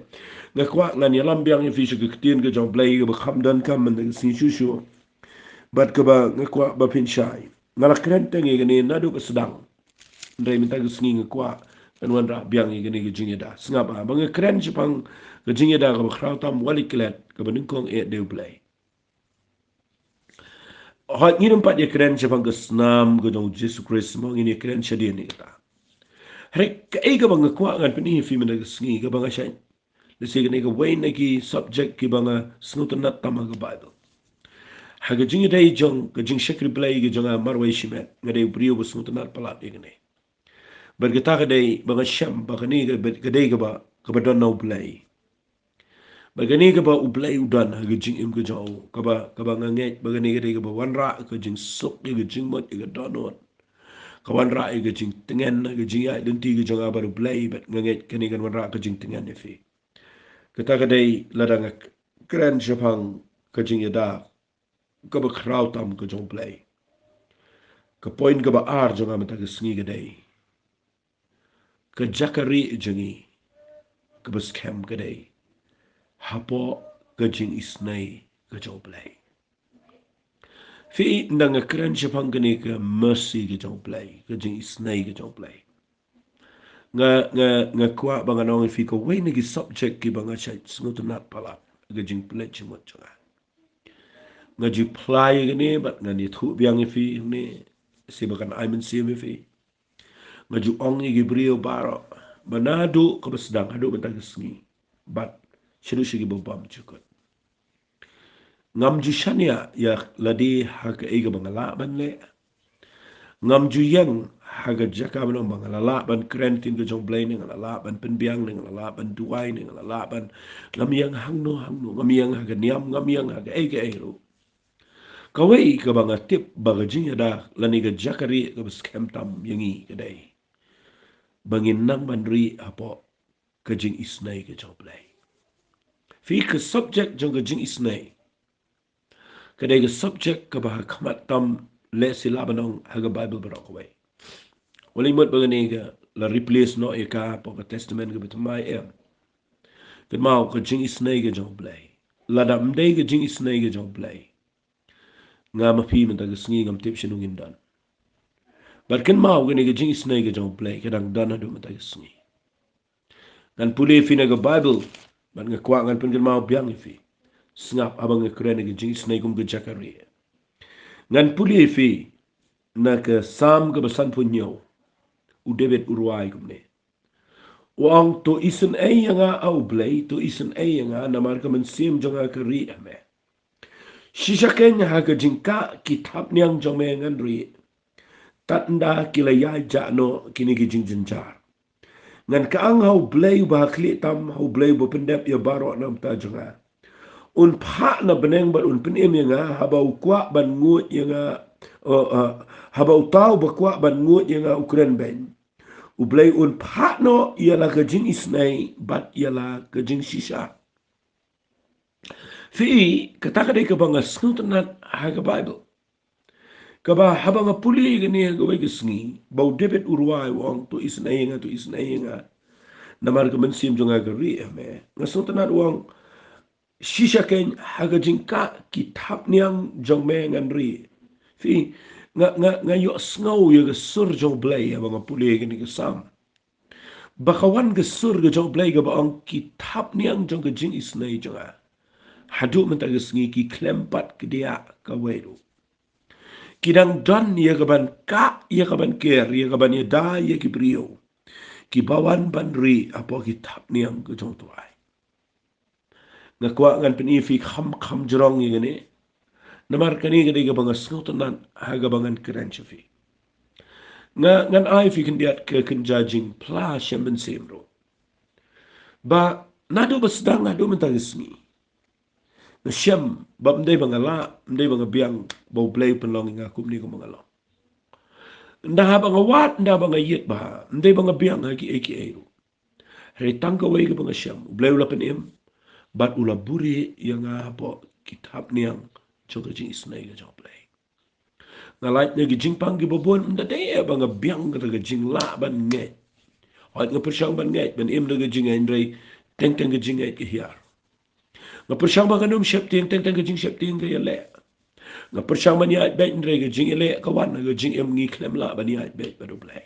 Nga kwah ngan ïalam biang ïa phi sha ka ktien ka jong U Blei kaba kham donkam mynta ka sngi shuh shuh. Bad kaba nga kwah ba phin shai. Nga la kren tang ïa kane naduh ba sdang. Hynrei mynta ka sngi nga kwah ngan wanrah biang ïa kane ka jingïada. Sngap, ah, ba nga kren shaphang ka jingïada kaba khraw tam, wat leit klet, kaba nyngkong eh dei U Blei. Hooid, ngin ym pat ïa kren shaphang ka snam ka jong U Jisu Khrist, mo, ngin ïa kren shadien ïa kata. Hynrei kaei kaba nga kwah ngan pyni ïa phi mynta ka sngi, kaba nga shait, lehse kane kawei na ki subject kiba nga sngewtynnat tam ha ka Baibl. Ha ka jingïadei jong ka jingshakri Blei ka jong nga marwei shimet, nga dei u briew ba sngewtynnat palat ïa kane. Bad kata ka dei ba nga shem ba kane ka, ka dei kaba, kaba don na U Blei. Bad kane kaba U Blei u don ha ka jingim ka jong u, kaba, kaba nga ngeit ba kane ka dei kaba wanrah ka jingsuk ïa ka jingmut ïa ka dohnud. Ka wanrah ïa ka jingtngen ha ka jingïaid lynti ka jong nga bad U Blei, bad nga ngeit kane kan wanrah ka jingtngen ïa phi. Kata ka dei lada nga kren shaphang ka jingïada kaba khraw tam ka jong U Blei. Ka point kaba ar jong nga mynta ka sngi ka dei ka jaka rieh jong ngi kaba skhem ka dei hapoh ka jingisynei ka jong U Blei. Phi, ynda nga kren shaphang kane ka mercy ka jong U Blei, ka jingisynei ka jong U Blei, nga, nga, nga kwah ba ngan ong ïa phi kawei na ki subject kiba nga shait sngewtynnat palat ha ka jingpynleit jingmut jong nga. Nga ju phla ïa kane bad ngan ïathuh biang ïa phi hangne, seh ba kan ai mynsiem ïa phi. Nga ju ong ïa ki briew baroh ba naduh kaba sdang haduh mynta ka sngi, bad shaduh sha kiba bymjukut, ngam ju shaniah ïa lade ha kaei kaba nga lah ban leh. Ngam ju ïeng ha ka jaka ban ong ba nga la lah ban kren ktien ka jong U Blei, ne nga la lah ban pynbiang, ne nga la lah ban duwai, ne nga la lah ban, ngam ïeng hangno hangno, ngam ïeng ha ka niam, ngam ïeng ha kaei kaei ruh. Kawei kaba nga tip ba ka jingïada lane ka jaka rieh kaba skhem tam ïa ngi ka dei ba ngin nang ban rieh hapoh ka jingisynei ka jong U Blei. Phi, ka subject jong ka jingisynei ka dei ka subject kaba ha khmat tam, lehse lah ban ong ha ka Baibl baroh kawei. Wat lei mut ba kane ka la replace noh ïa ka hapoh ka Testament kaba thymmai, em. Kynmaw ka jingisynei ka jong U Blei. Lada ym dei ka jingisynei ka jong U Blei, nga ma phi mynta ka sngi ngam tip shano ngin don. Bad kynmaw kane ka jingisynei ka jong U Blei ka dang don haduh mynta ka sngi. Ngan pule ïa phi na ka Baibl, bad nga kwah ngan pynkynmaw biang ïa phi. Sngap haba nga kren ïa ka jingisynei kum ka jaka rieh. Ngan pule ïa phi na ka Salm kaba sanphew hynñiew. U David u rwai kumne. U ong, to isynei ïa nga, A U Blei, to isynei ïa nga, namar ka mynsiem jong nga ka rieh ha me. Shisha keiñ ha ka jingkah ki thapniang jong me ngan rieh. Tad ynda ki la ïaid jah noh kine ki jingjynjar. Ngan kyang ha U Blei uba ha khlieh tam, ha U Blei uba pyndep ïa baroh na bynta jong nga. Un phah na bneng bad un pynim ïa nga, haba u kwah ban nguid ïa nga, oh, ah, haba uta uba kwah ban nguid ïa nga u kren beiñ. U Blei un phah noh ïa la ka jingisynei bad ïa la ka jingshisha. Phi, kata ka dei kaba nga sngewtynnat ha ka Baibl. Kaba haba nga pule ïa kane ha kawei ka sngi, ba u David u rwai u ong, to isynei ïa nga, to isynei ïa nga, namar ka mynsiem jong nga ka rieh ha me. Nga sngewtynnat u ong, shisha keiñ ha ka jingkah ki thapniang jong me ngan rieh. Phi, nga, nga, nga ïohsngew ïa ka sur jong U Blei haba nga pule ïa kane ka Salm. Ba ka wan ka sur ka jong U Blei kaba ong, ki thapniang jong ka jingisynei jong nga haduh mynta ka sngi ki khlem pat kdiah kawei ruh. Ki dang don ïa kaban kah, ïa kaban ker, ïa kaban ïada ïa ki briew kiba wan ban rieh hapoh ki thapniang ka jong U Trai. Nga kwah ngan pyni ïa phi kham kham jrong ïa kane. Namar kane ka dei kaba nga sngewtynnat ha kaba ngan kren sha phi. Nga, ngan ai phi khyndiat ka kynja jingphla sha mynsiem ruh. Ba naduh ba sdang haduh mynta ka sngi, nga shem ba ym dei ba nga lah, ym dei ba nga biang ba U Blei u pynlong ïa nga kumne kumba nga long. Ynda haba nga wad, ynda ba nga ïit bha, ym dei ba nga biang ha kiei kiei ruh. Hynrei tang kawei kaba nga shem, U Blei u la pynim bad u la buhrieh ïa nga hapoh ki thapniang jong ka jingisynei ka jong U Blei. Nga lait na ki jingpang kiba bun, ym da dei ba nga biang kata ka jinglah ban ngeit. Hooid, nga pyrshang ban ngeit, ban im da ka jingngeit, hynrei teng teng ka jingngeit ka hiar. Nga pyrshang ba ngan ym sheptieng, teng teng ka jingsheptieng ka ïaleh. Nga pyrshang ban ïaid beit, hynrei ka jingïaleh ka wan, ka jingim, ngi khlem lah ban ïaid beit bad U Blei.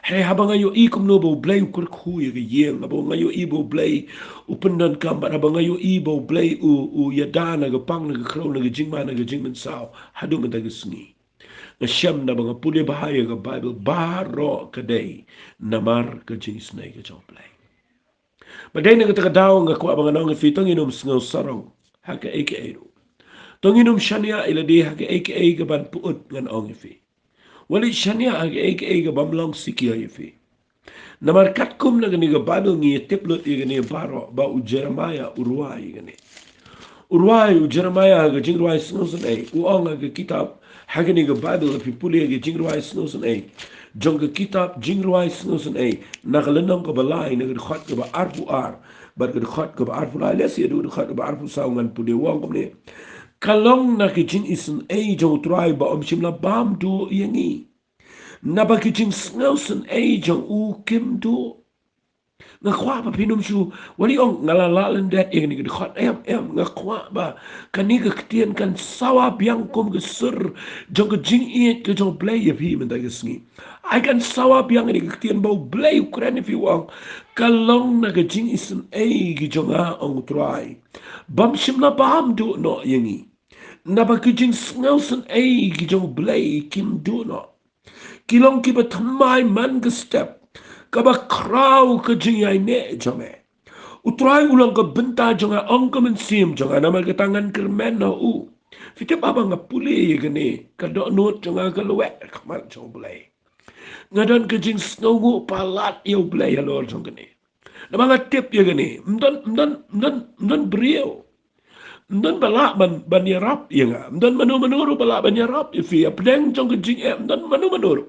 Hynrei haba nga ïohi kumno ba U Blei u kyrkhu ïa ka ïing, haba nga ïohi ba U Blei u pyndonkam, bad haba nga ïohi ba U Blei u, u ïada na ka pang, na ka khrew, na ka jingma, na ka jingmynsaw haduh mynta ka sngi, nga shem, naba nga pule bha ïa ka Baibl, baroh ka dei namar ka jingisynei ka jong U Blei. Bad dei na kata ka daw nga kwah ba ngan ong ïa phi, to ngin ym sngew sarong ha kaei kaei ruh. To ngin ym shaniah ïa lade ha kaei kaei kaban pyut, ngan ong ïa phi. Wat leit shaniah ha kaei kaei ka bym long sikia ïa phi. Namar katkum na kane ka Baibl ngi ïa tip lut ïa kane baroh, ba u Jeremaïah u rwai ïa kane. U rwai, u Jeremaïah, ha ka Jingrwai Sngewsynei, u ong ha ka kitab, ha kane ka Baibl, phi pule ha ka Jingrwai Sngewsynei, jong ka kitab Jingrwai Sngewsynei, na ka lynnong kaba lai, na ka dkhot kaba arphew ar bad ka dkhot kaba arphew lai, lehse haduh ka dkhot kaba arphew saw, ngan pule, u ong kumne: Ka long na ka jingisynei jong U Trai ba ym shym la bam duh ïa ngi, naba ki jingsngewsynei jong u kim duh. Nga kwah ba phin ym shu, wat leit ong, nga la lah lyndet ïa kane ka dkhot, em, em. Nga kwah ba kane ka ktien kan sawa biang kum ka sur jong ka jingïeit ka jong U Blei ïa phi mynta ka sngi. Ai, kan sawa biang kane ka ktien ba U Blei u kren ïa phi, u ong: Ka long na ka jingisynei ka jong nga, ong U Trai, bym shym la bam duh noh ïa ngi, naba ki jingsngewsynei ka jong U Blei kim duh noh. Ki long kiba thymmai man ka step, kaba khraw ka jingïaineh jong me. U Trai u long ka bynta jong nga, ong ka mynsiem jong nga, namar kata ngan kyrmen ha u. Phi tip, haba nga pule ïa kane, ka dohnud jong nga ka lwet ha khmat jong U Blei. Nga don ka jingsngewnguh palat ïa U Blei halor jong kane. Namar nga tip ïa kane, ym don, ym don, ym don, ym don briew, ym don ba lah ban, ban ïarap ïa nga. Ym don mano mano ruh ba lah ban ïarap ïa phi hapdeng jong ka jingeh, ym don mano mano ruh.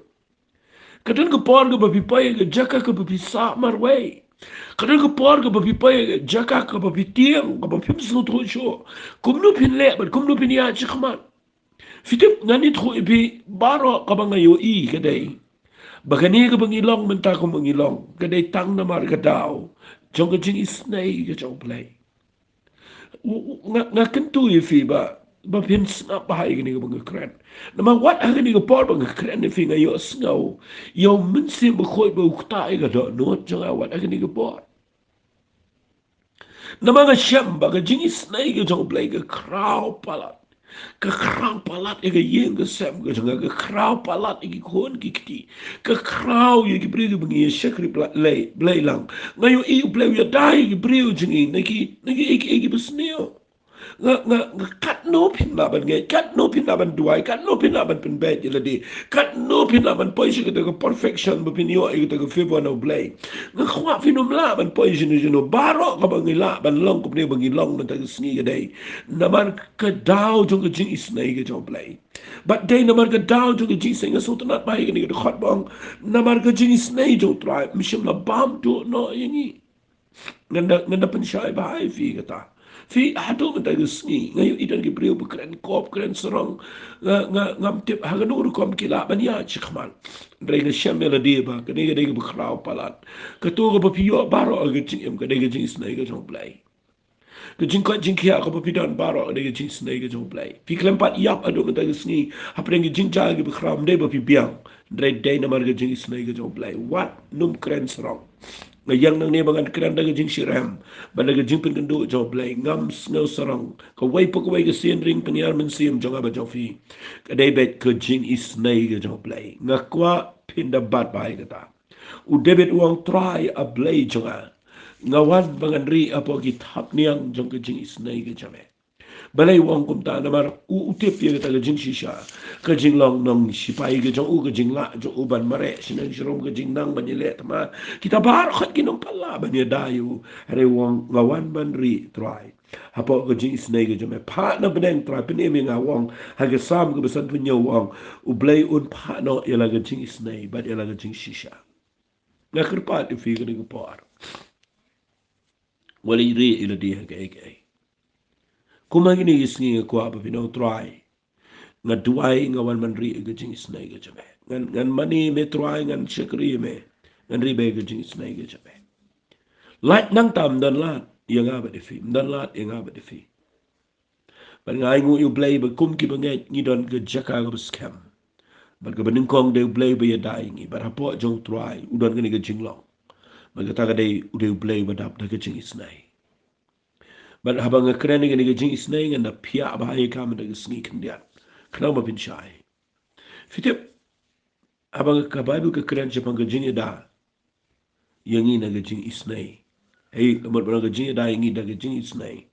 Ka don ka por kaba phi poi ha ka jaka kaba phi sah marwei. Ka don ka por kaba phi poi ha ka jaka kaba phi tieng, kaba phim sngewthuh shuh kumno phin leh bad kumno phin ïaid shakhmat. Phi tip, ngan ïathuh ïa phi, baroh kaba nga ïohi ka dei, Ba kane kaba ngi long mynta kumba ngi long, ka dei tang namar ka daw jong ka jingisynei ka jong U Blei. U, u, nga, nga kyntu ïa phi ba, ba phin sngap bha ïa kane kaba nga kren. Namar wat ha kane ka por ba nga kren ïa phi nga ïohsngew ïa U Mynsiem Bakhuid ba u ktah ïa ka dohnud jong nga wat ha kane ka por. Namar nga shem ba ka jingisynei ka jong U Blei ka khraw palat. Ka khraw palat ïa ka ïing ka sem ka jong nga, ka khraw palat ïa ki khun ki kti. Ka khraw ïa ki briew kiba ngi ïa shakri Blei, Blei lang. Nga ïohi U Blei u ïada ïa ki briew jong ngi na ki, na ki, ïa ki, ïa ki basniew. Nga, nga, nga katno phin lah ban ngeit, katno phin lah ban duwai, katno phin lah ban pynbeit ïa lade, katno phin lah ban poi sha kata ka perfection ba phin ïoh ïa kata ka favor na U Blei. Nga kwah phin ym lah ban poi shano shano, baroh kaba ngi lah ban long kumne ba ngi long mynta ka sngi ka dei namar ka daw jong ka jingisynei ka jong U Blei. Bad dei namar ka daw jong ka jingisynei, nga sngewtynnat bha ïa kane ka dkhot ba ong, namar ka jingisynei jong U Trai ym shym la bam duh noh ïa ngi. Ngan da, ngan da pynshai bha ïa phi kata. Phi haduh mynta ka sngi nga ïohi don ki briew ba kren kop kren sarong. Nga, nga, ngam tip ha kano rukom ki lah ban ïaid shakhmat. Hynrei nga shem ïa lade ba kane ka dei kaba khraw palat. Kato kaba phi ïoh baroh ha ka jingim ka dei ka jingisynei ka jong U Blei. Ka jingkoit jingkhiah kaba phi don baroh ka dei ka jingisynei ka jong U Blei. Phi khlem pat ïap haduh mynta ka sngi hapdeng ki jingjia kiba khraw, ym dei ba phi biang, hynrei dei namar ka jingisynei ka jong U Blei. Wat nym kren sarong. Nga ïeng nangne ba ngan kren da ka jingshitrhem bad da ka jingpynkynduh jong U Blei. Ngam sngew sarong. Kawei pa kawei ka sien ring pynïar mynsiem jong nga bad jong phi ka dei beit ka jingisynei ka jong U Blei. Nga kwah phin da bat bha ïa kata. U David u ong, Trai, A Blei jong nga, nga wan ba ngan rieh hapoh ki thapniang jong ka jingisynei ka jong me. Balei u ong kumta? Namar u, u tip ïa kata ka jingshisha, ka jinglong nongsipai ka jong u, ka jinglah jong u ban mareh shnong sharum, ka jingnang ban ïaleh thma, kita baroh ki nym pat lah ban ïada ïa u. Hynrei u ong, nga wan ban rieh, Trai, hapoh ka jingisynei ka jong me. Phah na bneng, Trai, pynim ïa nga, u ong. Ha ka Salm kaba sanphew hynñiew u ong, U Blei un phah noh ïa la ka jingisynei bad ïa la ka jingshisha. Nga kyrpad ïa phi kane ka por. Wat leit rieh ïa lade ha kaei kaei. Kum ha kine ki sngi nga kwah ba phin ong, Trai, nga duwai, nga wan ban rieh ïa ka jingisynei ka jong me. Ngan, ngan mane me, Trai, ngan shakri ïa me. Ngan rieh beit ïa ka jingisynei ka jong me. Lait nangta, ym don lad ïa nga bad ïa phi, ym don lad ïa nga bad ïa phi. Bad nga ainguh ïa U Blei ba kum kiba ngeit ngi don ka jaka kaba skhem. Bad kaba nyngkong dei U Blei ba ïada ïa ngi. Bad hapoh jong U Trai u don kane ka jinglong. Bad kata ka dei, u dei U Blei ba dap da ka jingisynei. Bad haba nga kren ïa kane ka jingisynei ngan da phiah bha ïa ka mynta ka sngi khyndiat. Khnang ba phin shai. Phi tip, haba nga, ka Baibl ka kren shaphang ka jingïada ïa ngi na ka jingisynei. Hei, ka mut ba ka jingïada ïa ngi da ka jingisynei.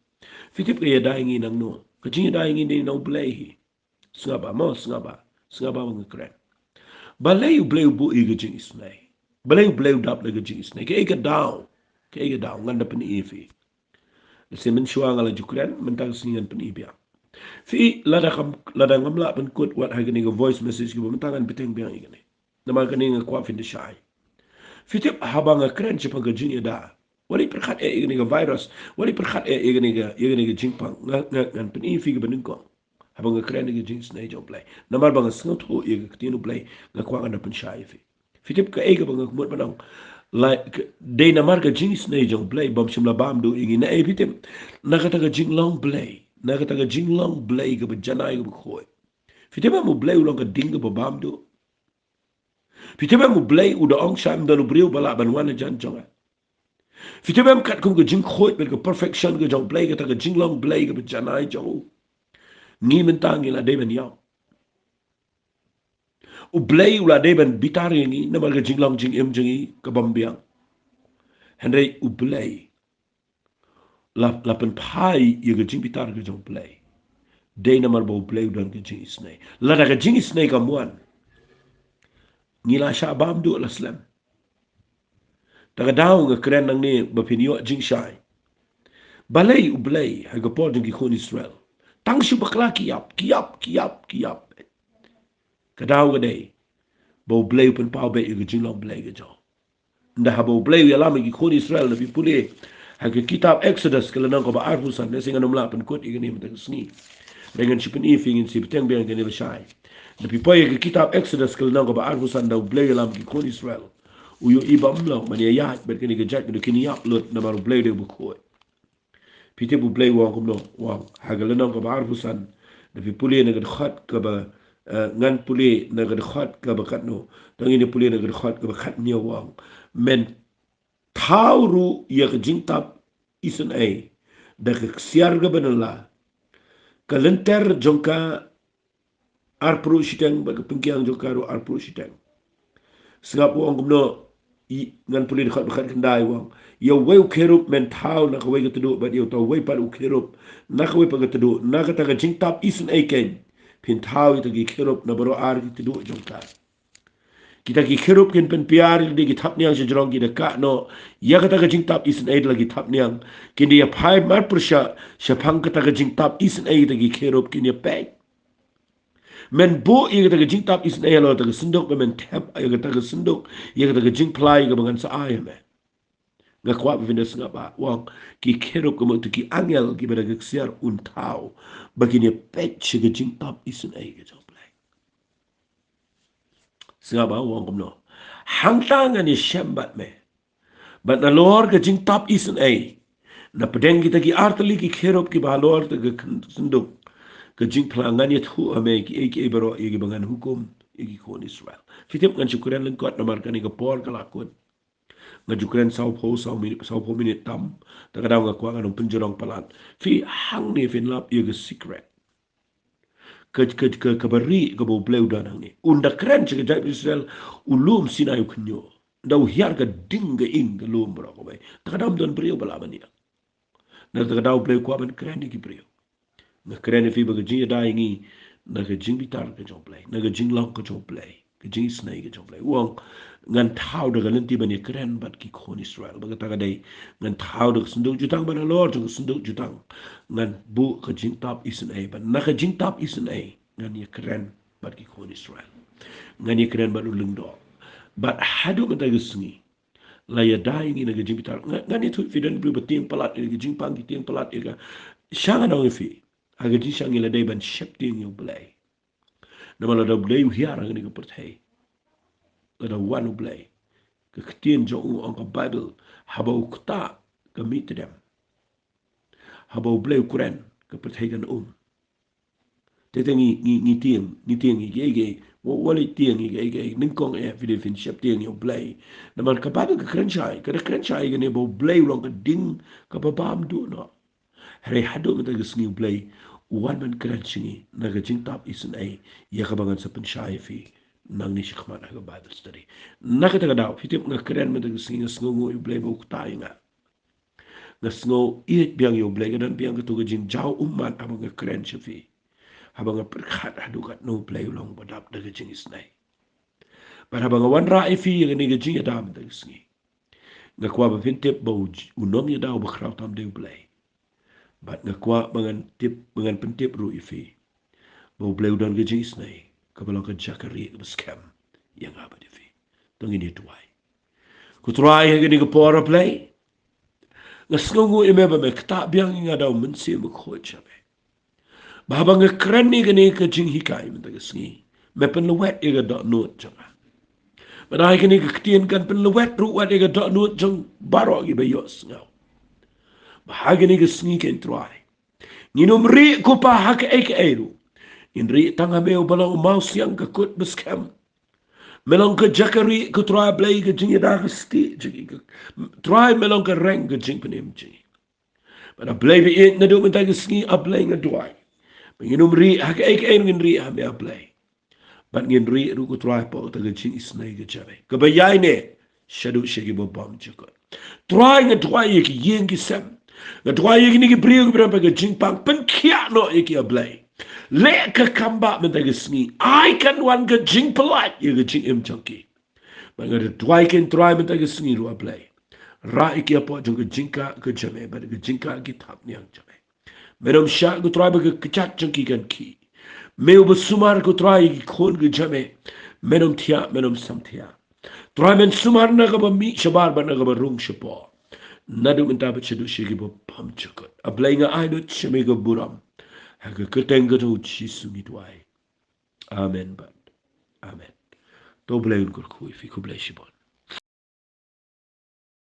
Phi tip ka ïada ïa ngi nangno? Ka jingïada ïa ngi dei na U Blei hi. Sngap bha mo, sngap bha. Sngap bha ba nga kren. Balei U Blei u buh ïa ka jingisynei? Balei U Blei u dap da ka jingisynei? Kaei ka daw? Kaei ka daw? Ngan da pyni ïa phi. Lehse mynshuwa nga la ju kren, mynta ka sngi ngan pyni biang. Phi, lada kam, lada ngam lah pynkut wat ha kane ka voice message kaba mynta, ngan bteng biang ïa kane. Namar kane nga kwah phin da shai. Phi tip, haba nga kren shaphang ka jingïada, wat leit pyrkhat eh ïa kane ka virus, wat leit pyrkhat eh ïa kane ka, ïa kane ka jingpang. Nga, nga, ngan pyni ïa phi kaba nyngkong. Haba nga kren ïa ka jingisynei jong U Blei, namar ba nga sngewthuh ïa ka ktien U Blei, nga kwah ngan da pynshai ïa phi. Phi tip kaei kaba nga mut ban ong? Like, dei namar ka jingisynei jong U Blei bym shym la bam duh ïa ngi. Na ei phi tip? Na kata ka jinglong Blei. Na kata ka jinglong Blei kaba janai kaba khuid. Phi tip em U Blei u long ka ding kaba bam duh? Phi tip em U Blei u da ong, shym don u briew ba lah ban wan hajan jong nga? Phi tip em katkum ka jingkhuid bad ka perfection ka jong U Blei, kata ka jinglong Blei kaba janai jong u, ngi mynta ngi la dei ban ïap. U Blei u la dei ban bitar ïa ngi namar ka jinglong jingim jong ngi ka bym biang. Hynrei U Blei la, la pynphai ïa ka jingbitar ka jong U Blei. Dei namar ba U Blei u don ka jingisynei. Lada ka jingisynei kam wan, ngi la shah bam duh la slem. Ta ka daw nga kren nangne ba phin ïoh jingshai. Balei U Blei ha ka por jong ki khun Israel, tang shu bakla ki ïap, ki ïap, ki ïap, ki ïap? Ka daw ka dei ba U Blei u pynpaw beit ïa ka jinglong Blei ka jong. Ynda haba U Blei u ïalam ïa ki khun Israel, lada phi pule ha ka kitab Exodus ka lynnong kaba arphew san, lehse ngan ym lah pynkut ïa kane mynta ka sngi. Hynrei ngan shu pyni ïa phi, ngin shu bteng biang ïa kane lashai. Da phi poi ïa ka kitab Exodus ka lynnong kaba arphew san, da U Blei u ïalam ki khun Israel, u ïohi ba ym long ban ïaid bad kane ka jait, ba kin ïap lut namar U Blei u dei uba khuid. Phi tip U Blei u ong kumno? U ong ha ka lynnong kaba arphew san, da phi pule na ka dkhot kaba, eh, ngan pule na ka dkhot kaba katno, tang ïa pule na ka dkhot kaba khathynñiew, u ong, men thaw ruh ïa ka jingtap isynei da ka ksiar kaba nylla, ka lynter jong ka arphew shiteng bad ka pynkiang jong ka ruh arphew shiteng. Sngap u ong kumno, i, ngan pule dkhot ba khatkhyndai, u ong, ïa uwei u kherub men thaw na kawei ka tduh bad ïa uta uwei pat u kherub na kawei pat ka tduh. Na kata ka jingtap isynei keiñ phin thaw ïa kita ki kherub na baroh ar ki tduh jong ka. Kita ki kherub kin pynpiar ïa lade ki thapniang shajrong, ki da kah noh ïa kata ka jingtap isynei da la ki thapniang. Kin da ïa phai marpyrshah shaphang kata ka jingtap isynei, kita ki kherub kin ïa peit. Men buh ïa kata ka jingtap isynei halor kata ka synduk, ba men thep ïa kata ka synduk, ïa kata ka jingphla ïa kaba ngan sa ai ha me. Nga kwah ba phin da sngap ba u ong, ki kherub ka mut ki angel kiba da ka ksiar un thaw ba kin ïa peit sha ka jingtap isynei ka jong U Blei. Sngap ba u ong kumno, hangta ngan ïa shem bad me. Bad nalor ka jingtap isynei, na pdeng kita ki artylli ki kherub kiba halor kata ka khyn-, synduk ka jingphla, ngan ïathuh ha me kiei kiei baroh ïa kiba ngan hukum ïa ki khun Israel. Phi tip ngan shu kren lyngkot namar kane ka por ka la kut. Ngan shu kren sawphew, saw minit, sawphew minit tam. Te ka daw nga kwah ngan ym pynjrong palat. Phi, hangne phin lap ïa ka secret. Ka, ka, ka, kaba rieh kaba U Blei u don hangne. Un da kren sha ka jaitbynriew Israel, u lum Sinai u khynñiuh. Da u hiar ka ding ka ing ka lum baroh kawei. Te ka daw ym don briew ba lah ban ïa. Na kata ka daw U Blei u kwah ban kren ïa ki briew. Nga kren ïa phi ba ka jingïada ïa ngi na ka jingbitar ka jong U Blei, na ka jinglong ka jong U Blei, ka jingisynei ka jong U Blei. U ong, ngan thaw da ka lynti ban ïakren bad ki khun Israel. Ba kata ka dei, ngan thaw da ka synduk jutang, ban halor jong ka synduk jutang ngan buh ka jingtap isynei, bad na ka jingtap isynei ngan ïakren bad ki khun Israel. Ngan ïakren bad u lyngdoh. Bad haduh mynta ka sngi, la ïada ïa ngi na ka jingbitar. Nga, ngan ïathuh ïa phi, don briew ba tieng palat ïa ka jingpang, ki tieng palat ïa ka. Sha nga ong ïa phi, ha ka jingshang ngi la dei ban sheptieng ïa U Blei. Namar lada U Blei u hiar ha kane ka pyrthei, lada wan U Blei, ka ktien jong u, ong ka Baibl, haba u ktah ka mih tdem, haba U Blei u kren, ka pyrthei kan um. Te te ngi, ngi, ngi tieng, ngi tieng ïa kiei kiei. Wa, wa leit tieng ïa kiei kiei. Nyngkong eh phi dei phin sheptieng ïa U Blei. Namar ka Baibl ka kren shai, ka da kren shai kane ba U Blei u long ka ding kaba bam duh noh. Hynrei haduh mynta ka sngi U Blei u wan ban kren sha ngi na ka jingtap isynei ïa kaba ngan sa pynshai ïa phi nangne shakhmat ha ka Bible study. Na kata ka daw, phi tip, nga kren mynta ka sngi, nga sngewnguh ïa U Blei ba u ktah ïa nga. Nga sngew ïeit biang ïa U Blei, ka don biang kato ka jingjaw ummat haba nga kren sha phi, haba nga pyrkhat haduh katno U Blei u long uba dap da ka jingisynei. Bad haba nga wanrah ïa phi ïa kane ka jingïada mynta ka sngi, nga kwah ba phin tip ba u j-, u nongïada uba khraw tam dei U Blei. Bad nga kwah ba ngan tip, ba ngan pyntip ruh ïa phi ba U Blei u don ka jingisynei kaba long ka jaka rieh kaba skhem ïa nga bad ïa phi. To ngin ïa duwai. Ko Trai, ha kane ka por, A Blei, nga sngewnguh ïa me ba me ktah biang ïa nga da U Mynsiem Bakhuid jong me, ba haba nga kren ïa kane ka jinghikai mynta ka sngi, me pynlwet ïa ka dohnud jong nga. Bad ha kane ka ktien kan pynlwet ruh wat ïa ka dohnud jong baroh kiba ïohsngew. Ba ha kane ka sngi, ko Trai, ngin ym rieh, ko Pa, ha kaei kaei ruh. Ngin rieh tang ha me uba long u mawsiang, ka kut ba skhem. Me long ka jaka rieh, ko Trai Blei, ka jingïada ka stieh jong ngi, ko Trai, me long ka reng ka jingpynim jong ngi. Bad A Blei ba ïeit, naduh mynta ka sngi, A Blei, nga duwai ba ngin ym rieh ha kaei kaei ruh, ngin rieh ha me, A Blei. Bad ngin rieh ruh, ko Trai, hapoh kata ka jingisynei ka jong me kaba ïaineh shaduh sha kiba bymjukut. Trai, nga duwai ïa ki ïing ki sem. Nga duwai ïa kine ki briew kiba don bad ka jingpang, pynkhiah noh ïa ki, A Blei. Leh ka kam bah mynta ka sngi. Ai kan wan ka jingpyllait ïa ka jingim jong ki. Bad nga duwai, ko Trai, mynta ka sngi ruh, A Blei, rah ïa ki hapoh jong ka jingkah ka jong me bad ka jingkah ki thapniang jong me. Men ym shah, ko Trai, ba ka kjat jong ki kan khih. Me uba sumar, ko Trai, ïa ki khun ki jong me. Men ym thiah, men ym samthiah. Trai, men sumar na kaba mih shabar bad na kaba rung shapoh, naduh mynta bad shaduh sha kiba bymjukut. A Blei, nga ai lut sha me ka burom. Ha ka kyrteng ka jong U Jisu ngi duwai. Amen bad amen. To Blei un kyrkhu ïa phi, khublei shibun.